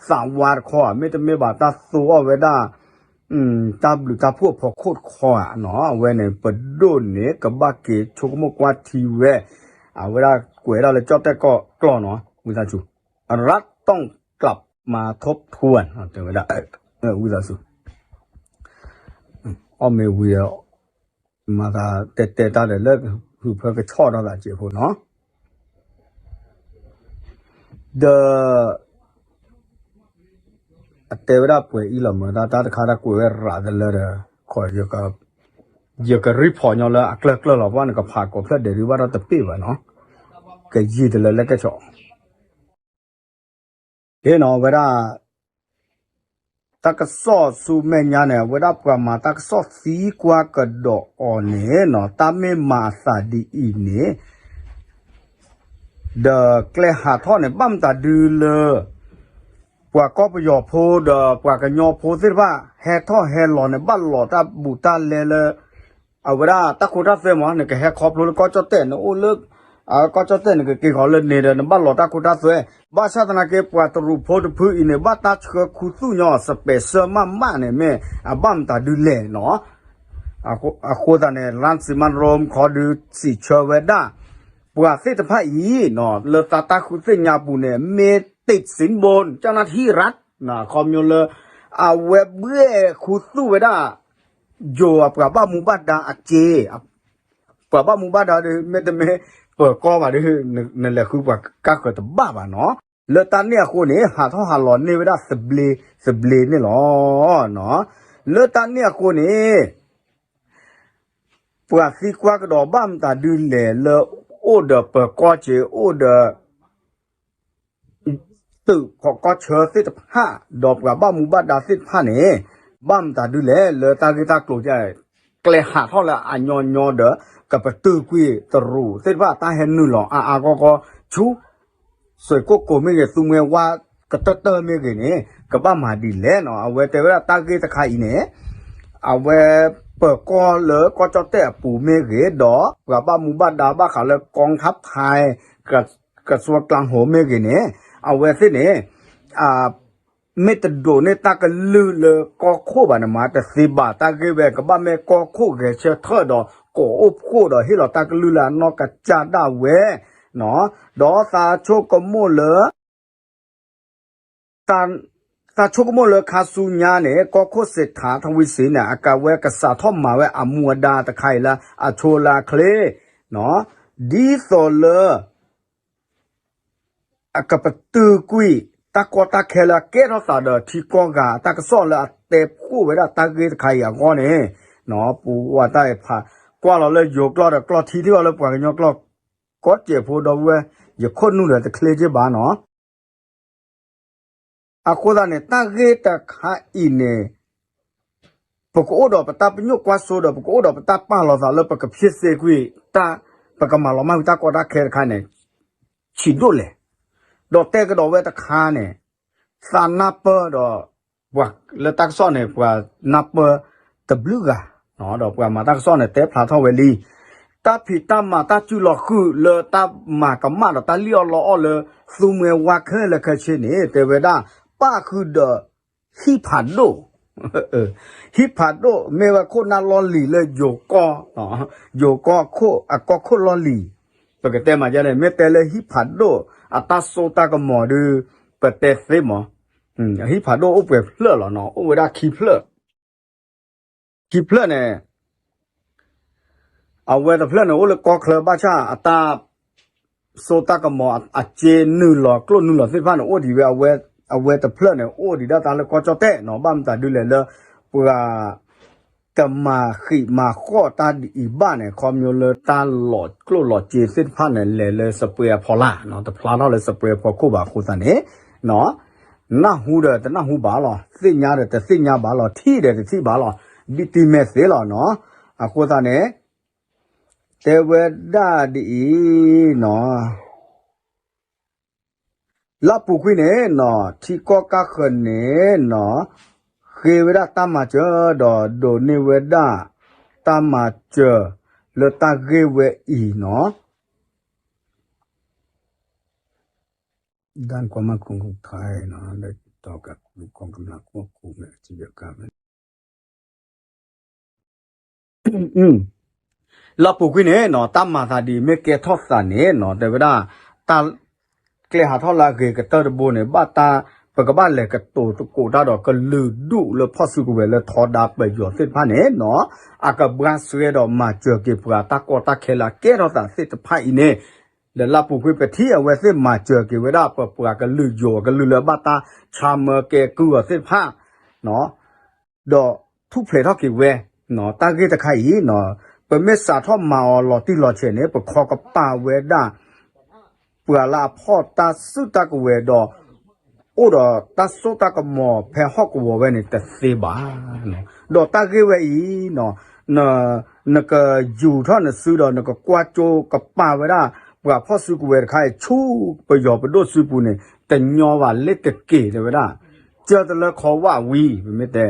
ဂ့ၤသးဝါတခီဧါ, မ့တမ့ၢ်ဘၣ်တၢ်သူအီၣ်ဝဲဒၣ် တၢ်ဘျုးတၢ်ဖှိၣ်အဖီခိၣ်တခီဧါနီၤ, အဝဲန့ၣ် ပဒိၣ်န့ၣ် ကဘၣ်က့ၤဆိကမိၣ်ကွၢ်ထံဝဲ, အဝဲဒၣ်ကွဲးဒၣ်လၢကၠီၣ်တဲၣ်ကီၢ်ကျီၢ်နီၤ, ဝံသးစူၤ รัฐต้องกลับมาทบทวน တဲဝဲဒၣ် ဝံသးစူၤ အီၣ်မ့ၤဝံၤဒီး မၤသးတဲတဲတၢ်ဒီးလၢ ဟုးဖၢကဆီၣ်ထီၣ်သးစဲးဖိနီၤ, ဒီး အတဲဝဲဒၣ်ပှဲၤအံၤလီၤမး တၢ်တခါတၢ်ကွဲးဝဲရးတလၢဒီး ခီ ယကreportညီလၢအကျၢၢ်ကျၢၢ်လီၤ ပှၤန့ၣ်ကဖးကိးဖျၢၣ်ဒဲးဒုးဘၣ်ထီၣ်တပ့ၢ်ဘၣ်နီၤ, ကယံာ်တလၢလၢကဲဆီၣ် ဟ့ၣ်နီၤ အဝဲဒၣ် တၢ်ကစီၣ်ဆူမဲာ်ညါန့ၣ် အဝဲဒၣ်ပှၤမၤတၢ်ကစီၣ်သံကွၢ်ကဒီးအီၤန့ၣ်နီၤ တၢ်မ့ၢ်မၤအသးဒ်အံၤန့ၣ် ဒီးကျဲဟးထီၣ်န့ၣ် ဘၣ်မတၤဒုလၢ ပှၤကီၢ်ပယီၤဖိဒီးပှၤကညီဖိသ့ၣ်တဖၣ် ဟဲထီၣ်ဟဲလီၤန့ၣ် ဘၣ်လီၤတၢ်ဘူးတၢ်လဲလၢ အဝဲဒၣ်တၢ်ခိတၢ်သွဲမး နကဟဲခီဖျိလၢကီၢ်ကၠီၣ်တဲၣ် နအိၣ်လၢ ကီၢ်ကၠီၣ်တဲၣ် နကက့ၤဃီၤလၢန့ၣ်ဒီး နဘၣ်လီၤတၢ်ခိတၢ်သွဲ, ဘၣ်ဆၣ်သနာ်က့ ပှၤတရူးဖိတဖုအံၤန့ၣ် ဘၣ်တၢ်ဆှၢခူသူၣ်ညီ special မးမးန့ၣ် မ့ၢ် အဘၣ်မတၤဒုလဲၣ်နီၤ. အဃိသတးန့ၣ် ရၣ်စံမါရိမ် ခီဒုးစံးဆၢဝဲဒၣ် ပှၤသ့ၣ်တဖၣ်အံၤနီၤ လၢသးတၢ်ဃုသ့ၣ်ညါပူၤန့ၣ် မ့ၢ်တိတ်းသိမ်းဘိ เจ้าหน้าที่รัฐ အခီပညီလၢ အဝဲဘှဲၣ်ခူသူၣ်ဝဲဒၣ် ယိၤအပှၤဘၣ်မူဘၣ်ဒါအစ့ ပှၤဘၣ်မူဘၣ်ဒါဒီး မ့တမ့ၢ်ပၢၤကီၢ်ဘၣ်ဒီး နလဲၤဃုပှၤကါဃၢၤတဘၣ်ဘၣ်နီၤ. လၢတၢ်န့ၣ်အဃိန့ၣ် ဟးထီၣ်ဟးလီၤန့ၢ်ဝဲဒၣ်သဘျ့သဘျ့န့ၣ်လီၤ. လၢတၢ်န့ၣ်အဃိန့ၣ် ပှၤသံကွၢ်ကဒီးဘၣ်မတၤဒုလဲၣ်လၢ အိၣ်ဒီးပၢၤကီၢ်စ့ အိၣ်ဒီး သုးခိးကီၢ်ဆၢသ့ၣ်တဖၣ် ဒီးပှၤဘၣ်မူဘၣ်ဒါသ့ၣ်တဖၣ်န့ၣ် ဘၣ်မတၤဒုလဲၣ်လၢတၢ်ဂ့ၢ်တၢ်ကျိၤ ကျဲဟးထီၣ်လၢအညီညီဒီး ကပတုာ်ကွံာ်တရူးသ့ၣ်တဖၣ်တၢ်ဟဲနုာ်လီၤအါအါဂီၢ်ဂီၢ်ဆူ စွ့ၣ်ကိၣ်ကိၤမ့ၢ်ဂ့ၤ သူမှဲဝါကတၢၢ်တၢၢ်မ့ၢ်ဂ့ၤန့ၣ် ကဘၣ်မၤဒ်လဲၣ်နီၤ. အဝဲတဲဝဲဒၣ်တၢ်ဂ့ၢ်တခါအံၤန့ၣ် အဝဲပၢၤကီၢ်လၢကီၢ်ကၠီၣ်တဲၣ်အပူၤမ့ၢ်ဂ့ၤ ဒီးပှၤဘၣ်မူဘၣ်ဒါဘၣ်ဃးလၢ กองทัพไทย กระทรวงกลาโหมမ့ၢ်ဂ့ၤန့ၣ် အဝဲသ့ၣ်န့ၣ် မ့ၢ်တဒိးန့ၢ်တၢ်ကလုၢ်လၢကီၢ်ခိၣ်ဘၣ်န့ၣ် မၤတသ့ဘၣ်. တၢ်ဂ့ၢ်ဝဲကဘၣ်မ့ၢ်ကီၢ်ခိၣ်ဂဲၤဆၢထၢၣ်ဒီး ကိးအိၣ်ဖှိၣ်ဒီးဟ့ၣ်လီၤတၢ်ကလုၢ်လၢအနီၢ်ကစၢ်ဒၣ်ဝဲ ဒီးသးဆိကမိၣ်လၢ သးဆိကမိၣ်လၢခါဆူညါန့ၣ် ကီၢ်ခိၣ်စ့းထးထီၣ်ဝံစ့န့ၣ် အကဝဲကစးထီၣ်မၤဝဲအမူအဒါတခါအံၤလၢအဆိလၢအချ့ ဒ်သိးလၢ အကပတုာ်ကွံာ်တၢ်ကီတၢ်ခဲလၢအကဲထီၣ်သးဒီးထံကီၢ်ဂၤအတၢ်ကစီၣ်လၢအတဲဖှိၣ်ဝဲဒၣ်တၢ်ဂ့ၢ်တခါအံၤအဂီၢ်န့ၣ် ပဝဲတၢ်အဲၣ်ဖး ကွၢ်လီၤလၢယိၤကျိာ်ဒီးကျိာ်ထံထံၣ်အီၤလၢပှၤကညီကျိာ် ကိးစဲးဖိဒီပုၢ်ဝဲၢ် ယခိၣ်နူာ်ဒီးတချ့က့ဘၣ်နီၤ. အဃိသတးန့ၣ် တၢ်ဂ့ၢ်တခါအံၤန့ၣ် ပကအိၣ်ဒီးပတၢ်ပညိၣ်ကွၢ်စိဒီး ပကအိၣ်ဒီးပတၢ်ပာ်လီၤသးလၢပကဖံးစ့ကွံာ်တၢ် ပကမၤလီၤမၢ်ကွံာ်တၢ်ကီတၢ်ခဲတခါန့ၣ် ဆံးဒိၣ်လဲၣ်. ဒီးတဲကဒီးဝဲတခါန့ၣ် သးနၢ်ပၢၢ်ဒီး ပှၤလၢတၢ်ကစီၣ်န့ၣ် ပှၤနၢ်ပၢၢ်တဘျုးဂၤ ဒီးပှၤမၤတၢ်ကစီၣ်န့ၣ် တဲဖျါထီၣ်ဝဲလံ တၢ်ဖံးတၢ်မၤတၢ်စုလီၤဃုာ်လၢတၢ်မၤကမၣ်ဒီးတၢ်လံၣ်အီၣ်လီအီၣ်လၢ သူမှဲဝါခဲလၢာ်ခဲဆ့န့ၣ် တဲဝဲဒၣ် ပၣ်ဃုာ်ဒီး ဟံၣ်ဖးဒိၣ် ဟံၣ်ဖးဒိၣ် မ့ၢ်ဝဲခိၣ်နၢ်လီၢ်လံၤလၢယိၤကီၢ် ယိၤကီၢ်ခိၣ် အကီၢ်ခိၣ်လီၢ်လံၤ ပကတဲမၤဒ်န့ၣ် မ့ၢ်တဲလၢဟံၣ်ဖးဒိၣ် အတၢ်စိတၢ်ကမီၤဒုး ပတဲသ့မး ဟံၣ်ဖးဒိၣ်အိၣ်ပှဲၤဖျၢၣ်လီၤနီၤ အိၣ်ဝဲဒၣ်ခံဖျၢၣ် ခံဖျၢၣ်န့ၣ် အဝဲတဖျၢၣ်န့ၣ် အိၣ်လၢကီၢ်ချၢဘၣ်ဆၣ် အတၢ်စိတၢ်ကမီၤ အစ့နုာ်လီၤကျိၣ်နုာ်လီၤသ့ၣ်တဖၣ်န့ၣ် အိၣ်ဒံးဝဲ အဝဲတဖျၢၣ်န့ၣ် အိၣ်ဒံးဒၣ်တၢ်လၢကီၢ်ကၠီၣ်တဲၣ်နီၤ ဘၣ်မတၤဒုလဲၣ်လၢ ပှၤ တမၤဃံးမၤဃီၣ်တၢ်ဒ်အံၤဘၣ်န့ၣ် ခီဖျိလၢတၢ်လီၤကျိၣ်လီၤစ့သ့ၣ်တဖၣ်န့ၣ် လဲၤလၢစပှ့ၤအဖီလာ်နီၤ တဖျါထီၣ်လၢစပှ့ၤအဖီခိၣ်ဘၣ်အဃိသတးန့ၣ် နၢ်ဟူဒီးတနၢ်ဟူဘၣ်လီၤ သ့ၣ်ညါဒီးတသ့ၣ်ညါဘၣ်လီၤ ထံၣ်ဒီးတထံၣ်ဘၣ်လီၤ ဒ်တံၤမဲာ်သ့လီၤနီၤ အဃိသတးန့ၣ် တဲဝဲဒၣ်ဒ်အံၤနီၤ လၢအပူၤကွံာ်န့ၣ်နီၤ ထံကီၢ်ကၢ်ဃၢၤန့ၣ်နီၤ ဃ့ဝဲဒၣ်တၢ်မၤစၢၤဒီးဒိးန့ၢ်ဝဲဒၣ် တၢ်မၤစၢၤလၢတၢ်ဂ့ၢ်ဝဲအံၤနီၤ ด้านความมั่นคงของไทยเนาะได้ติดต่อกับกลุ่มกองกำลังควบคุมและอาชญากรรม လၢအပူၤကွံာ်န့ၣ်နီၤ တၢ်မၤသးဒ်အံၤ မ့ၢ်ကဲထီၣ်သးန့ၣ်နီၤ တဲဝဲဒၣ် တၢ်ကျဲဟးထီၣ်လၢအဂ့ၤကတၢၢ်တဘိန့ၣ် ဘၣ်တၢ် ပကဘၣ်လဲၤကတိၤသကိးတၢ်ဒီးကလုာ်ဒူၣ်လၢဖီၣ်စုကဝဲၤလၢထီဒါပယီၤသ့ၣ်တဖၣ်န့ၣ်နီၤ အကဘှါစွဲဒီးမၤစၢၤက့ၤပှၤတၢ်ကီတၢ်ခဲလၢအကဲထီၣ်သးသ့ၣ်တဖၣ်အံၤန့ၣ် ဒီးလၢအပူၤကွံာ်ပထံၣ်အဝဲသ့ၣ်မၤစၢၤက့ၤဝဲဒၣ် ပပှၤကလုာ်ယိၤအကလုာ်လၢဘၣ်တၢ်ဆါမၢကဲကုၢ်အီၤသ့ၣ်တဖၣ် ဒီးထူၣ်ဖျဲးထီၣ်က့ၤဝဲ တၢ်ဂ့ၢ်တခါအံၤ ပမ့ၢ်စးထီၣ်မၤအီၤလီၤတံၢ်လီၤဆဲးန့ၣ် ပခီကပၤဝဲဒၣ် ပှၤလၢအဖီၣ်တၢ်စုတၢ်ကဝဲၤဒီး အိၣ်ဒီးတၢ်စိတၢ်ကမီၤဖဲဟီၣ်ကဝီၤဝဲန့ၣ်တသ့ဘၣ်. ဒီးတၢ်ဂ့ၢ်ဝဲအံၤ နကယူၤထီၣ်နစုဒီးနကကွၢ်ကၠိကပၤဝဲဒၣ် ပှၤဖီၣ်စုကဝဲၤတခါအံၤ ဆူပယီၤပဒိၣ်စုပူၤန့ၣ် တညီဘၣ်လ့တက့ၢ်တဲဝဲဒၣ် ကၢတလၢခီဝၣ်ဝံၤ ပမ့ၢ်တဲ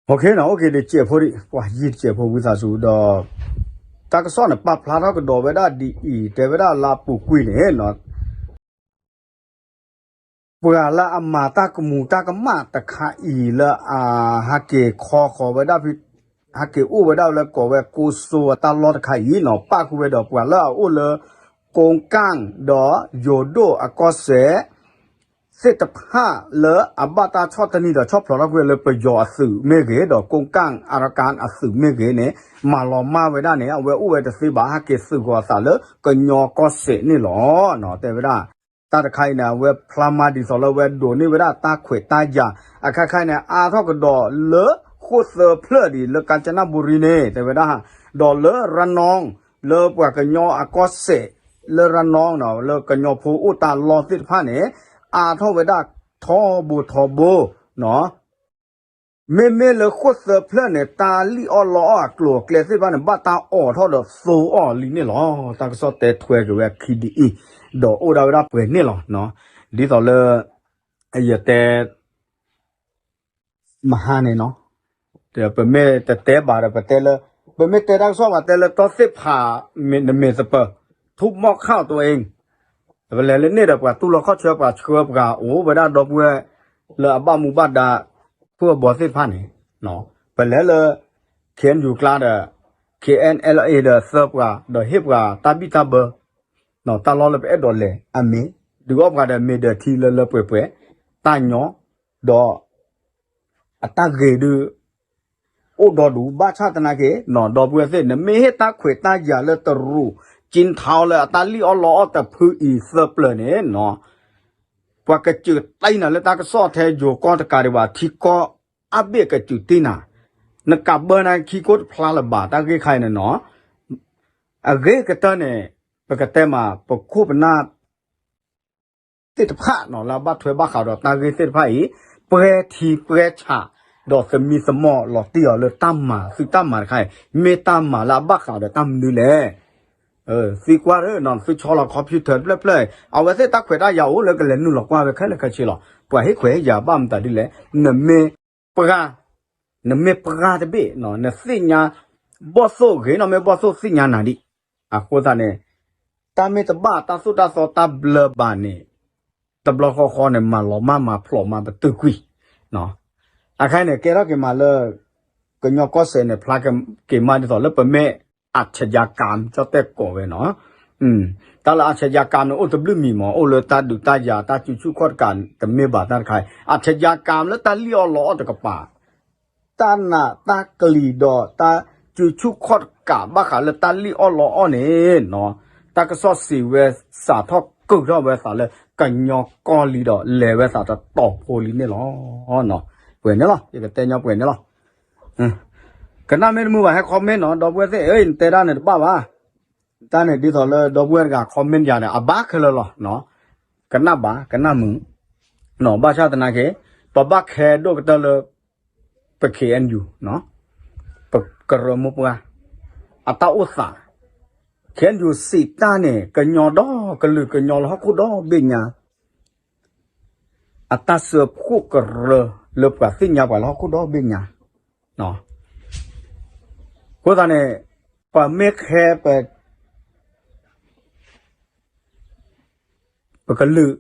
အိၣ်က့ၤတစဲးဖိဒံး ပှၤယံၤတစဲးဖိဝံသးစူၤဒီး တၢ်ကစီၣ်န့ၣ် ပာ်ဖျါထီၣ်ကဒီးဝဲဒၣ်ဒ်အံၤ တဲဝဲဒၣ်လၢအပူၤကွံာ်န့ၣ် ပှၤလၢအမၤတၢ်ကမူၤတၢ်ကမၣ်တခါအံၤလၢအဟးက့ၤခီဃီၤဝဲဒၣ် ဟးက့ၤအိၣ်ဝဲဒၣ်လၢကိးဝဲကိစိအတၢ်လီၢ်တခါအံၤနီၤ ပၣ်ဃုာ်ဝဲဒီးပှၤလၢအအိၣ်လၢ ကိကၣ် ဒီးယိၤဒိၣ်အကီၢ်စဲၣ် သ့ၣ်တဖၣ်လၢအဘၣ်တၢ်ဆီၣ်တနံၤဒီးဆီၣ်ဖျိးထီၣ်ကွံာ်လၢပယီၤအသုးမ့ၢ်ဂ့ၤ ဒီးကိကၣ် အရကၣ်အသုးမ့ၢ်ဂ့ၤန့ၣ် မၤလီၤမၢ်ဝဲဒၣ်န့ၣ် အဝဲအိၣ်ဝဲတသ့ဘၣ် ဟးက့ၤသုးဃီၤအသးလၢကညီကီၢ်စဲၣ်န့ၣ်လီၤ. တဲဝဲဒၣ် တၢ်တခါအံၤန့ၣ် အဝဲဖျါမၤဒ်သိးလၢအဝဲဒိးန့ၢ်ဝဲဒၣ်တၢ်ခွဲးတၢ်ယာ် အခါခါအံၤန့ၣ် အါထီၣ်ကဒီးလၢဃိၣ်သၢဖျၢၣ်ဒံးလၢကၣ်စနၣ်ဘူရံန့ၣ် တဲဝဲဒၣ် ဒီးလၢရနီ လၢပှၤကညီအကီၢ်စဲၣ် လၢရနီ လၢကညီဖိအိၣ်တၢ်လီၢ်သ့ၣ်တဖၣ်န့ၣ် အါထီၣ်ဝဲဒၣ်ထီဘိထီဘိ နီၤ မ့မ့ၢ်လၢဃိၣ်သၢဖျၢၣ်န့ၣ် တၢ်လံၣ်အီၣ်လီအီၣ်အကျိၤအကျဲသ့ၣ်တဖၣ်န့ၣ် ဘၣ်တၢ်အိးထီၣ်ဒီးသိအီၤလံန့ၣ်လီၤ. တၢ်ကစီၣ်တဲထွဲက့ၤဝဲအခံဒ်အံၤ, ဒီးအိၣ်ဒၣ်ဝဲဒၣ်ပှဲၤန့ၣ်လီၤ. ဒ်သိးလၢ ယတဲ မဟါန့ၣ်နီၤ, ပမ့ၢ်တတဲဘၣ်ဒီး ပတဲလၢ ပမ့ၢ်တဲတၢ်ကစီၣ်ဘၣ် တဲလၢတီသ့ၣ်ဖး နမ့ၢ်သပၢၤ ထူမီၣ်ခၣ်တအ့ၣ်, ပလဲၤလၢန့ၣ်ဒီး ပှၤတူၢ်လိာ်ခီၣ်ဆၢ ပှၤဆှၢပှၤအိၣ်ဝဲဒၣ်ဒီပုၢ်ဝဲၢ် လၢအဘၣ်မူဘၣ်ဒါ ဖုအဘီသ့ၣ်တဖၣ်န့ၣ်, ပလဲၤလၢ ခ့ၣ်အဲၣ်ယူၣ်ကျါဒီး ခ့ၣ်အဲၣ်အဲလ်အေ ဒီးသၢပှၤ ဒီးဟ့ၣ်ပှၤတၢ်ဘံၣ်တၢ်ဘၢ တၢ်လီၢ်လၢပအဲၣ်ဒိးလဲၤအမ့ၢ် ဒုးအီၣ်ပှၤဒီးမ့ၢ်ဒီးထံလၢလၢပှဲၤပှဲၤ တၢ်ညီ ဒီး အတၢ်ဂ့ၤဒုး အိၣ်ဒီဒူၣ် ဘၣ်ဆၣ်သနာ်က့ ဒီပုၢ်ဝဲၢ်သ့ၣ် နမ့ၢ်ဟ့ၣ်တၢ်ခွဲးတၢ်ယာ်လၢတရူး ကၠံထီလၢအတၢ်လံၣ်အီၣ်လီအီၣ်တဖုအံၤသၢပျၢၤန့ၣ်နီၤ ပှၤကစၢၢ်တ့ၢ်နၤလၢတၢ်ကစီၣ်ထဲယိၤကီၢ်တကးဒံးဘၣ် ထံကီၢ်အါဘ့ၣ်ကစၢၢ်တ့ၢ်နၤ, နကးဘၢနၤခံကိးတဖျါလၢၤဘၣ် တၢ်ဂ့ၢ်ခါအံၤန့ၣ်နီၤ, အဂ့ၤကတၢၢ်န့ၣ် ပကတဲမး ပခိၣ်ပနၢ် သ့ၣ်တဖၣ်နီၤ လၢအဘၣ်ထွဲဘၣ်ဃးဒီးတၢ်ဂ့ၢ်သ့ၣ်တဖၣ်အံၤ ပှဲၤထံပှဲၤဆး ဒီးသမံသမိးလီၤတံၢ်အီၤလၢတၢ်မၤ သုတၢ်မၤတခါအံၤ မ့ၢ်တၢ်မၤလၢအဘၣ်ဃးဒီးတၢ်မနုၤလဲၣ်. သံကွၢ်ဒီး သုဆီလီၤ computer တဖျၢၣ်ဖျၢၣ် အဝဲသ့ၣ်တၢ်ခွဲးတၢ်ယာ်အိၣ်လၢကလဲၤနုာ်လီၤကွၢ်ဝဲခဲလၢာ်ခဲဆ့လီၤ. ပှၤဟ့ၣ်ခွဲးဟ့ၣ်ယာ်ဘၣ်မတၤဒ်လဲၣ် နမ့ၢ်ပှၢ် နမ့ၢ်ပှၢ်တဘ့ၣ် နသ့ၣ်ညါ ဘီၣ်သိၣ်ဂ့ၤနီၢ်မ့ၢ်ဘီၣ်သိၣ်သ့ၣ်ညါနၤဒံး. အဃိသတးန့ၣ် တၢ်မ့ၢ်တဘၣ်တၢ်သိၣ်တၢ်သီတၢ်ဘျၢဘၣ်န့ၣ် တဘျီဃီဃီန့ၣ် မၤလီၤမၢ်မၤဖျိးမးပတုာ်ကွံာ်. အခါန့ၣ် ကဲထီၣ်က့ၤမးလၢ ကညီကီၢ်စဲၣ်န့ၣ် ဖျါက့ၤမးဒ်သိးလၢပမ့ၢ် အၣ်ဆၢယၤကၢ် ကၠီၣ်တဲၣ်ကိးဝဲနီၤ တၢ်လၢအၣ်ဆၢယၤကၢ်န့ၣ် အိၣ်တဘျုးမံၤမး အိၣ်လၢတၢ်ဒုးတၢ်ယၤ တၢ်စုဆူၣ်ခီၣ်တကး တမ့ၢ်ဘၣ်တၢ်တခါအံၤ အၣ်ဆၢယၤကၢ်လၢတၢ်လံၣ်အီၣ်လီအီၣ်တကပၤ တၢ်နာ်တၢ်ကလံၤဒီးတၢ်စုဆူၣ်ခီၣ်တကးဘၣ်ဃးလၢတၢ်လံၣ်အီၣ်လီအီၣ်န့ၣ်နီၤ တၢ်ကစီၣ်စံးဝဲစးထီၣ်ကုာ်ထီၣ်ဝဲသးလၢ ကညီကီၢ်လံဒီး လဲၤဝဲသးတတီၤဖိလံန့ၣ်လီၤ. ပှဲၤန့ၣ်လီၤ ယကတဲညီပှဲၤန့ၣ်လီၤ. ကနၣ်မ့ၢ်တမုာ်ဘၣ် ဟဲ comment နီၤ ဒီပုၢ်ဝဲၢ်သ့ၣ် အၢ နတဲတၢ်န့ၣ်တဘၣ်ဘၣ်. တၢ်န့ၣ်ဒ်သိးလၢဒီပုၢ်ဝဲၢ်တဂၤ comment ယၤန့ၣ် အဘၣ်ခဲလၢာ်လီၤ. ကနၣ်ဘၣ် ကနၣ်မုာ် ဘၣ်ဆၣ်သနာ်က့ ပဘၣ်ခဲဒိၣ်ကတၢၢ်လၢ ပ ခ့ၣ်အဲၣ်ယူၣ် ပကရၢမိၢ်ပှၢ် အတၢ်အိၣ်သး ခ့ၣ်အဲၣ်ယူၣ် စံးတၢ်န့ၣ် ကညီဒီကလုာ် ကညီလၢဟီၣ်ခိၣ်ဒီဘ့ၣ်ညါ အတၢ်စၢဖှိၣ်ကရၢလၢပှၤသ့ၣ်ညါပှၤလၢဟီၣ်ခိၣ်ဒီဘ့ၣ်ညါ အဃိသတးန့ၣ် ပမ့ၢ်ခဲ ပကလုာ်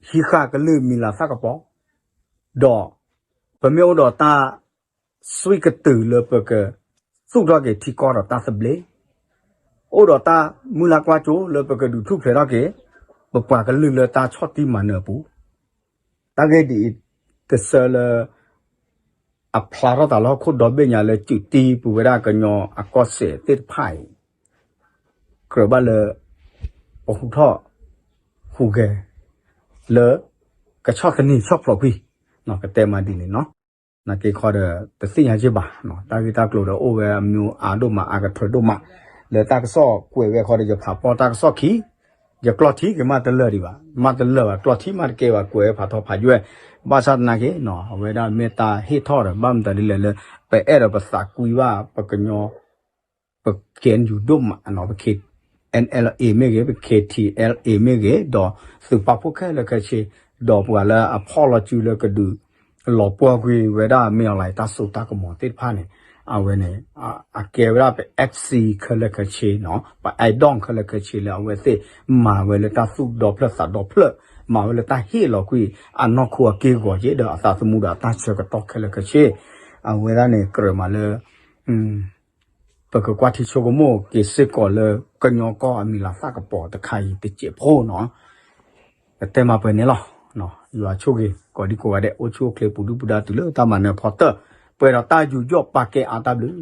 ဟံးဃာ်ကလုာ်မံၤလၤသၣ်ကပီၤ ဒီး ပမ့ၢ်အိၣ်ဒီးတၢ် စွံကတုၤလၢပက သူၣ်ထီၣ်က့ၤထံကီၢ်ဒီးတၢ်သဘျ့ အိၣ်ဒီးတၢ်မုၢ်လၢ်ကွၢ်စိလၢပကဒုးထူၣ်ဖျဲးထီၣ်က့ၤ ပပှၤကလုာ်လၢတၢ်ဆီၣ်တံၢ်မၤနၢၤအပူၤ တၢ်ဂ့ၢ်ဒ်အံၤ တဆၢလၢ အဖျါထီၣ်သးလၢဟီၣ်ခိၣ်ဒီဘ့ၣ်ညါလၢ စုးတံၢ်ပူၤဝဲဒၣ်ကညီအကီၢ်စဲၣ်သ့ၣ်တဖၣ်အံၤ ကြၢးဘၣ်လၢ ပဟူးထီၣ် ဟူးဂဲၤ လၢ ကဆီၣ်သနံးဆီၣ်ဖျိးကွံာ် ကတဲမးဒ်န့ၣ်နီၤ နာ်က့ခီဒီး တသ့ၣ်ညါက့ဘၣ် တၢ်ဂ့ၢ်တၢ်ကျိၤဒီးအိၣ်ဝဲအမံၤအါဒိၣ်မး အါကထၢဒိၣ်မး လၢတၢ်ကစီၣ်ကွဲးဝဲခီဒီး ယဖးဖီတၢ်ကစီၣ်ခံ ယကျီၢ်ထံက့ၤမးတလၢာ်ဒံးဘၣ် မးတလၢာ်ဘၣ် ကျီၢ်ထံမးတကဲဘၣ် ကွဲးဝဲဖးထီဖးယွဲၢ် ဘၣ်ဆၣ်သနာ်က့ အဝဲဒၣ်မ့ၢ်တၢ်ဟ့ၣ်ထီၣ်ဒီး ဘၣ်မတၤဒ်လဲၣ်လၢ ပအဲၣ်ဒိးပသးကွံဘၣ် ပကညီ ပ ခ့ၣ်အဲၣ်ယူၣ် ဒိၣ်မးနီၤ ပ ခ့ၣ်အဲၣ်အဲလ်အေ မ့ၢ်ဂ့ၤ ပ ခ့ၣ်ထံၣ်အဲလ်အေ မ့ၢ်ဂ့ၤ ဒီးသုးပာ်ဖှိၣ်ခဲလၢာ်ခဲဆ့ ဒီးပှၤလၢအဖီၣ်လီၤစုလၢကဒုး လီၤပှီၢ်ကွံာ်ဝဲဒၣ်မ့ၢ်အီၤလၢတၢ်စိတၢ်ကမီၤသ့ၣ်တဖၣ်န့ၣ် အဝဲန့ၣ် အကဲဝဲဒၣ်ပ FC ခဲလၢာ်ခဲဆ့နီၤ ပ idol ခဲလၢာ်ခဲဆ့လၢအဝဲသ့ၣ် မၤဝဲလၢတၢ်သူၣ်ဒီဖျၢၣ်သးဒီဖျၢၣ် မၤဝဲလၢတၢ်ဟ့ၣ်လီၤကွံာ် အနီၢ်ခိအက့ၢ်အဂီၤက့ၤ ဒီးအသးသမူဒီးအတၢ်ဆၢကတီၢ်ခဲလၢာ်ခဲဆ့ အဝဲဒၣ်န့ၣ်ကြၢးမးလၢ ပကကွၢ်ထံဆိကမိၣ်က့ၤစ့ၢ်ကီးလၢ ကညီကီၢ်အမံၤလၤသၣ်ကပီၤတခါအံၤတစဲးဖိနီၤ ကတဲမးပှဲၤန့ၣ်လီၤ. ယွၤဆိၣ်ဂ့ၤ ကိးဒံကိးဂၤဒဲး အိၣ်ဆူၣ်အိၣ်ချ့ပူၤဒုၣ်ပူၤဒါတုၤလၢတၢ်မၤနၢၤဖီတၢၢ် ပှဲၤဒီးတၢ်ယူးယီၣ်ပာ်ကဲအါတၢ်ဘျုး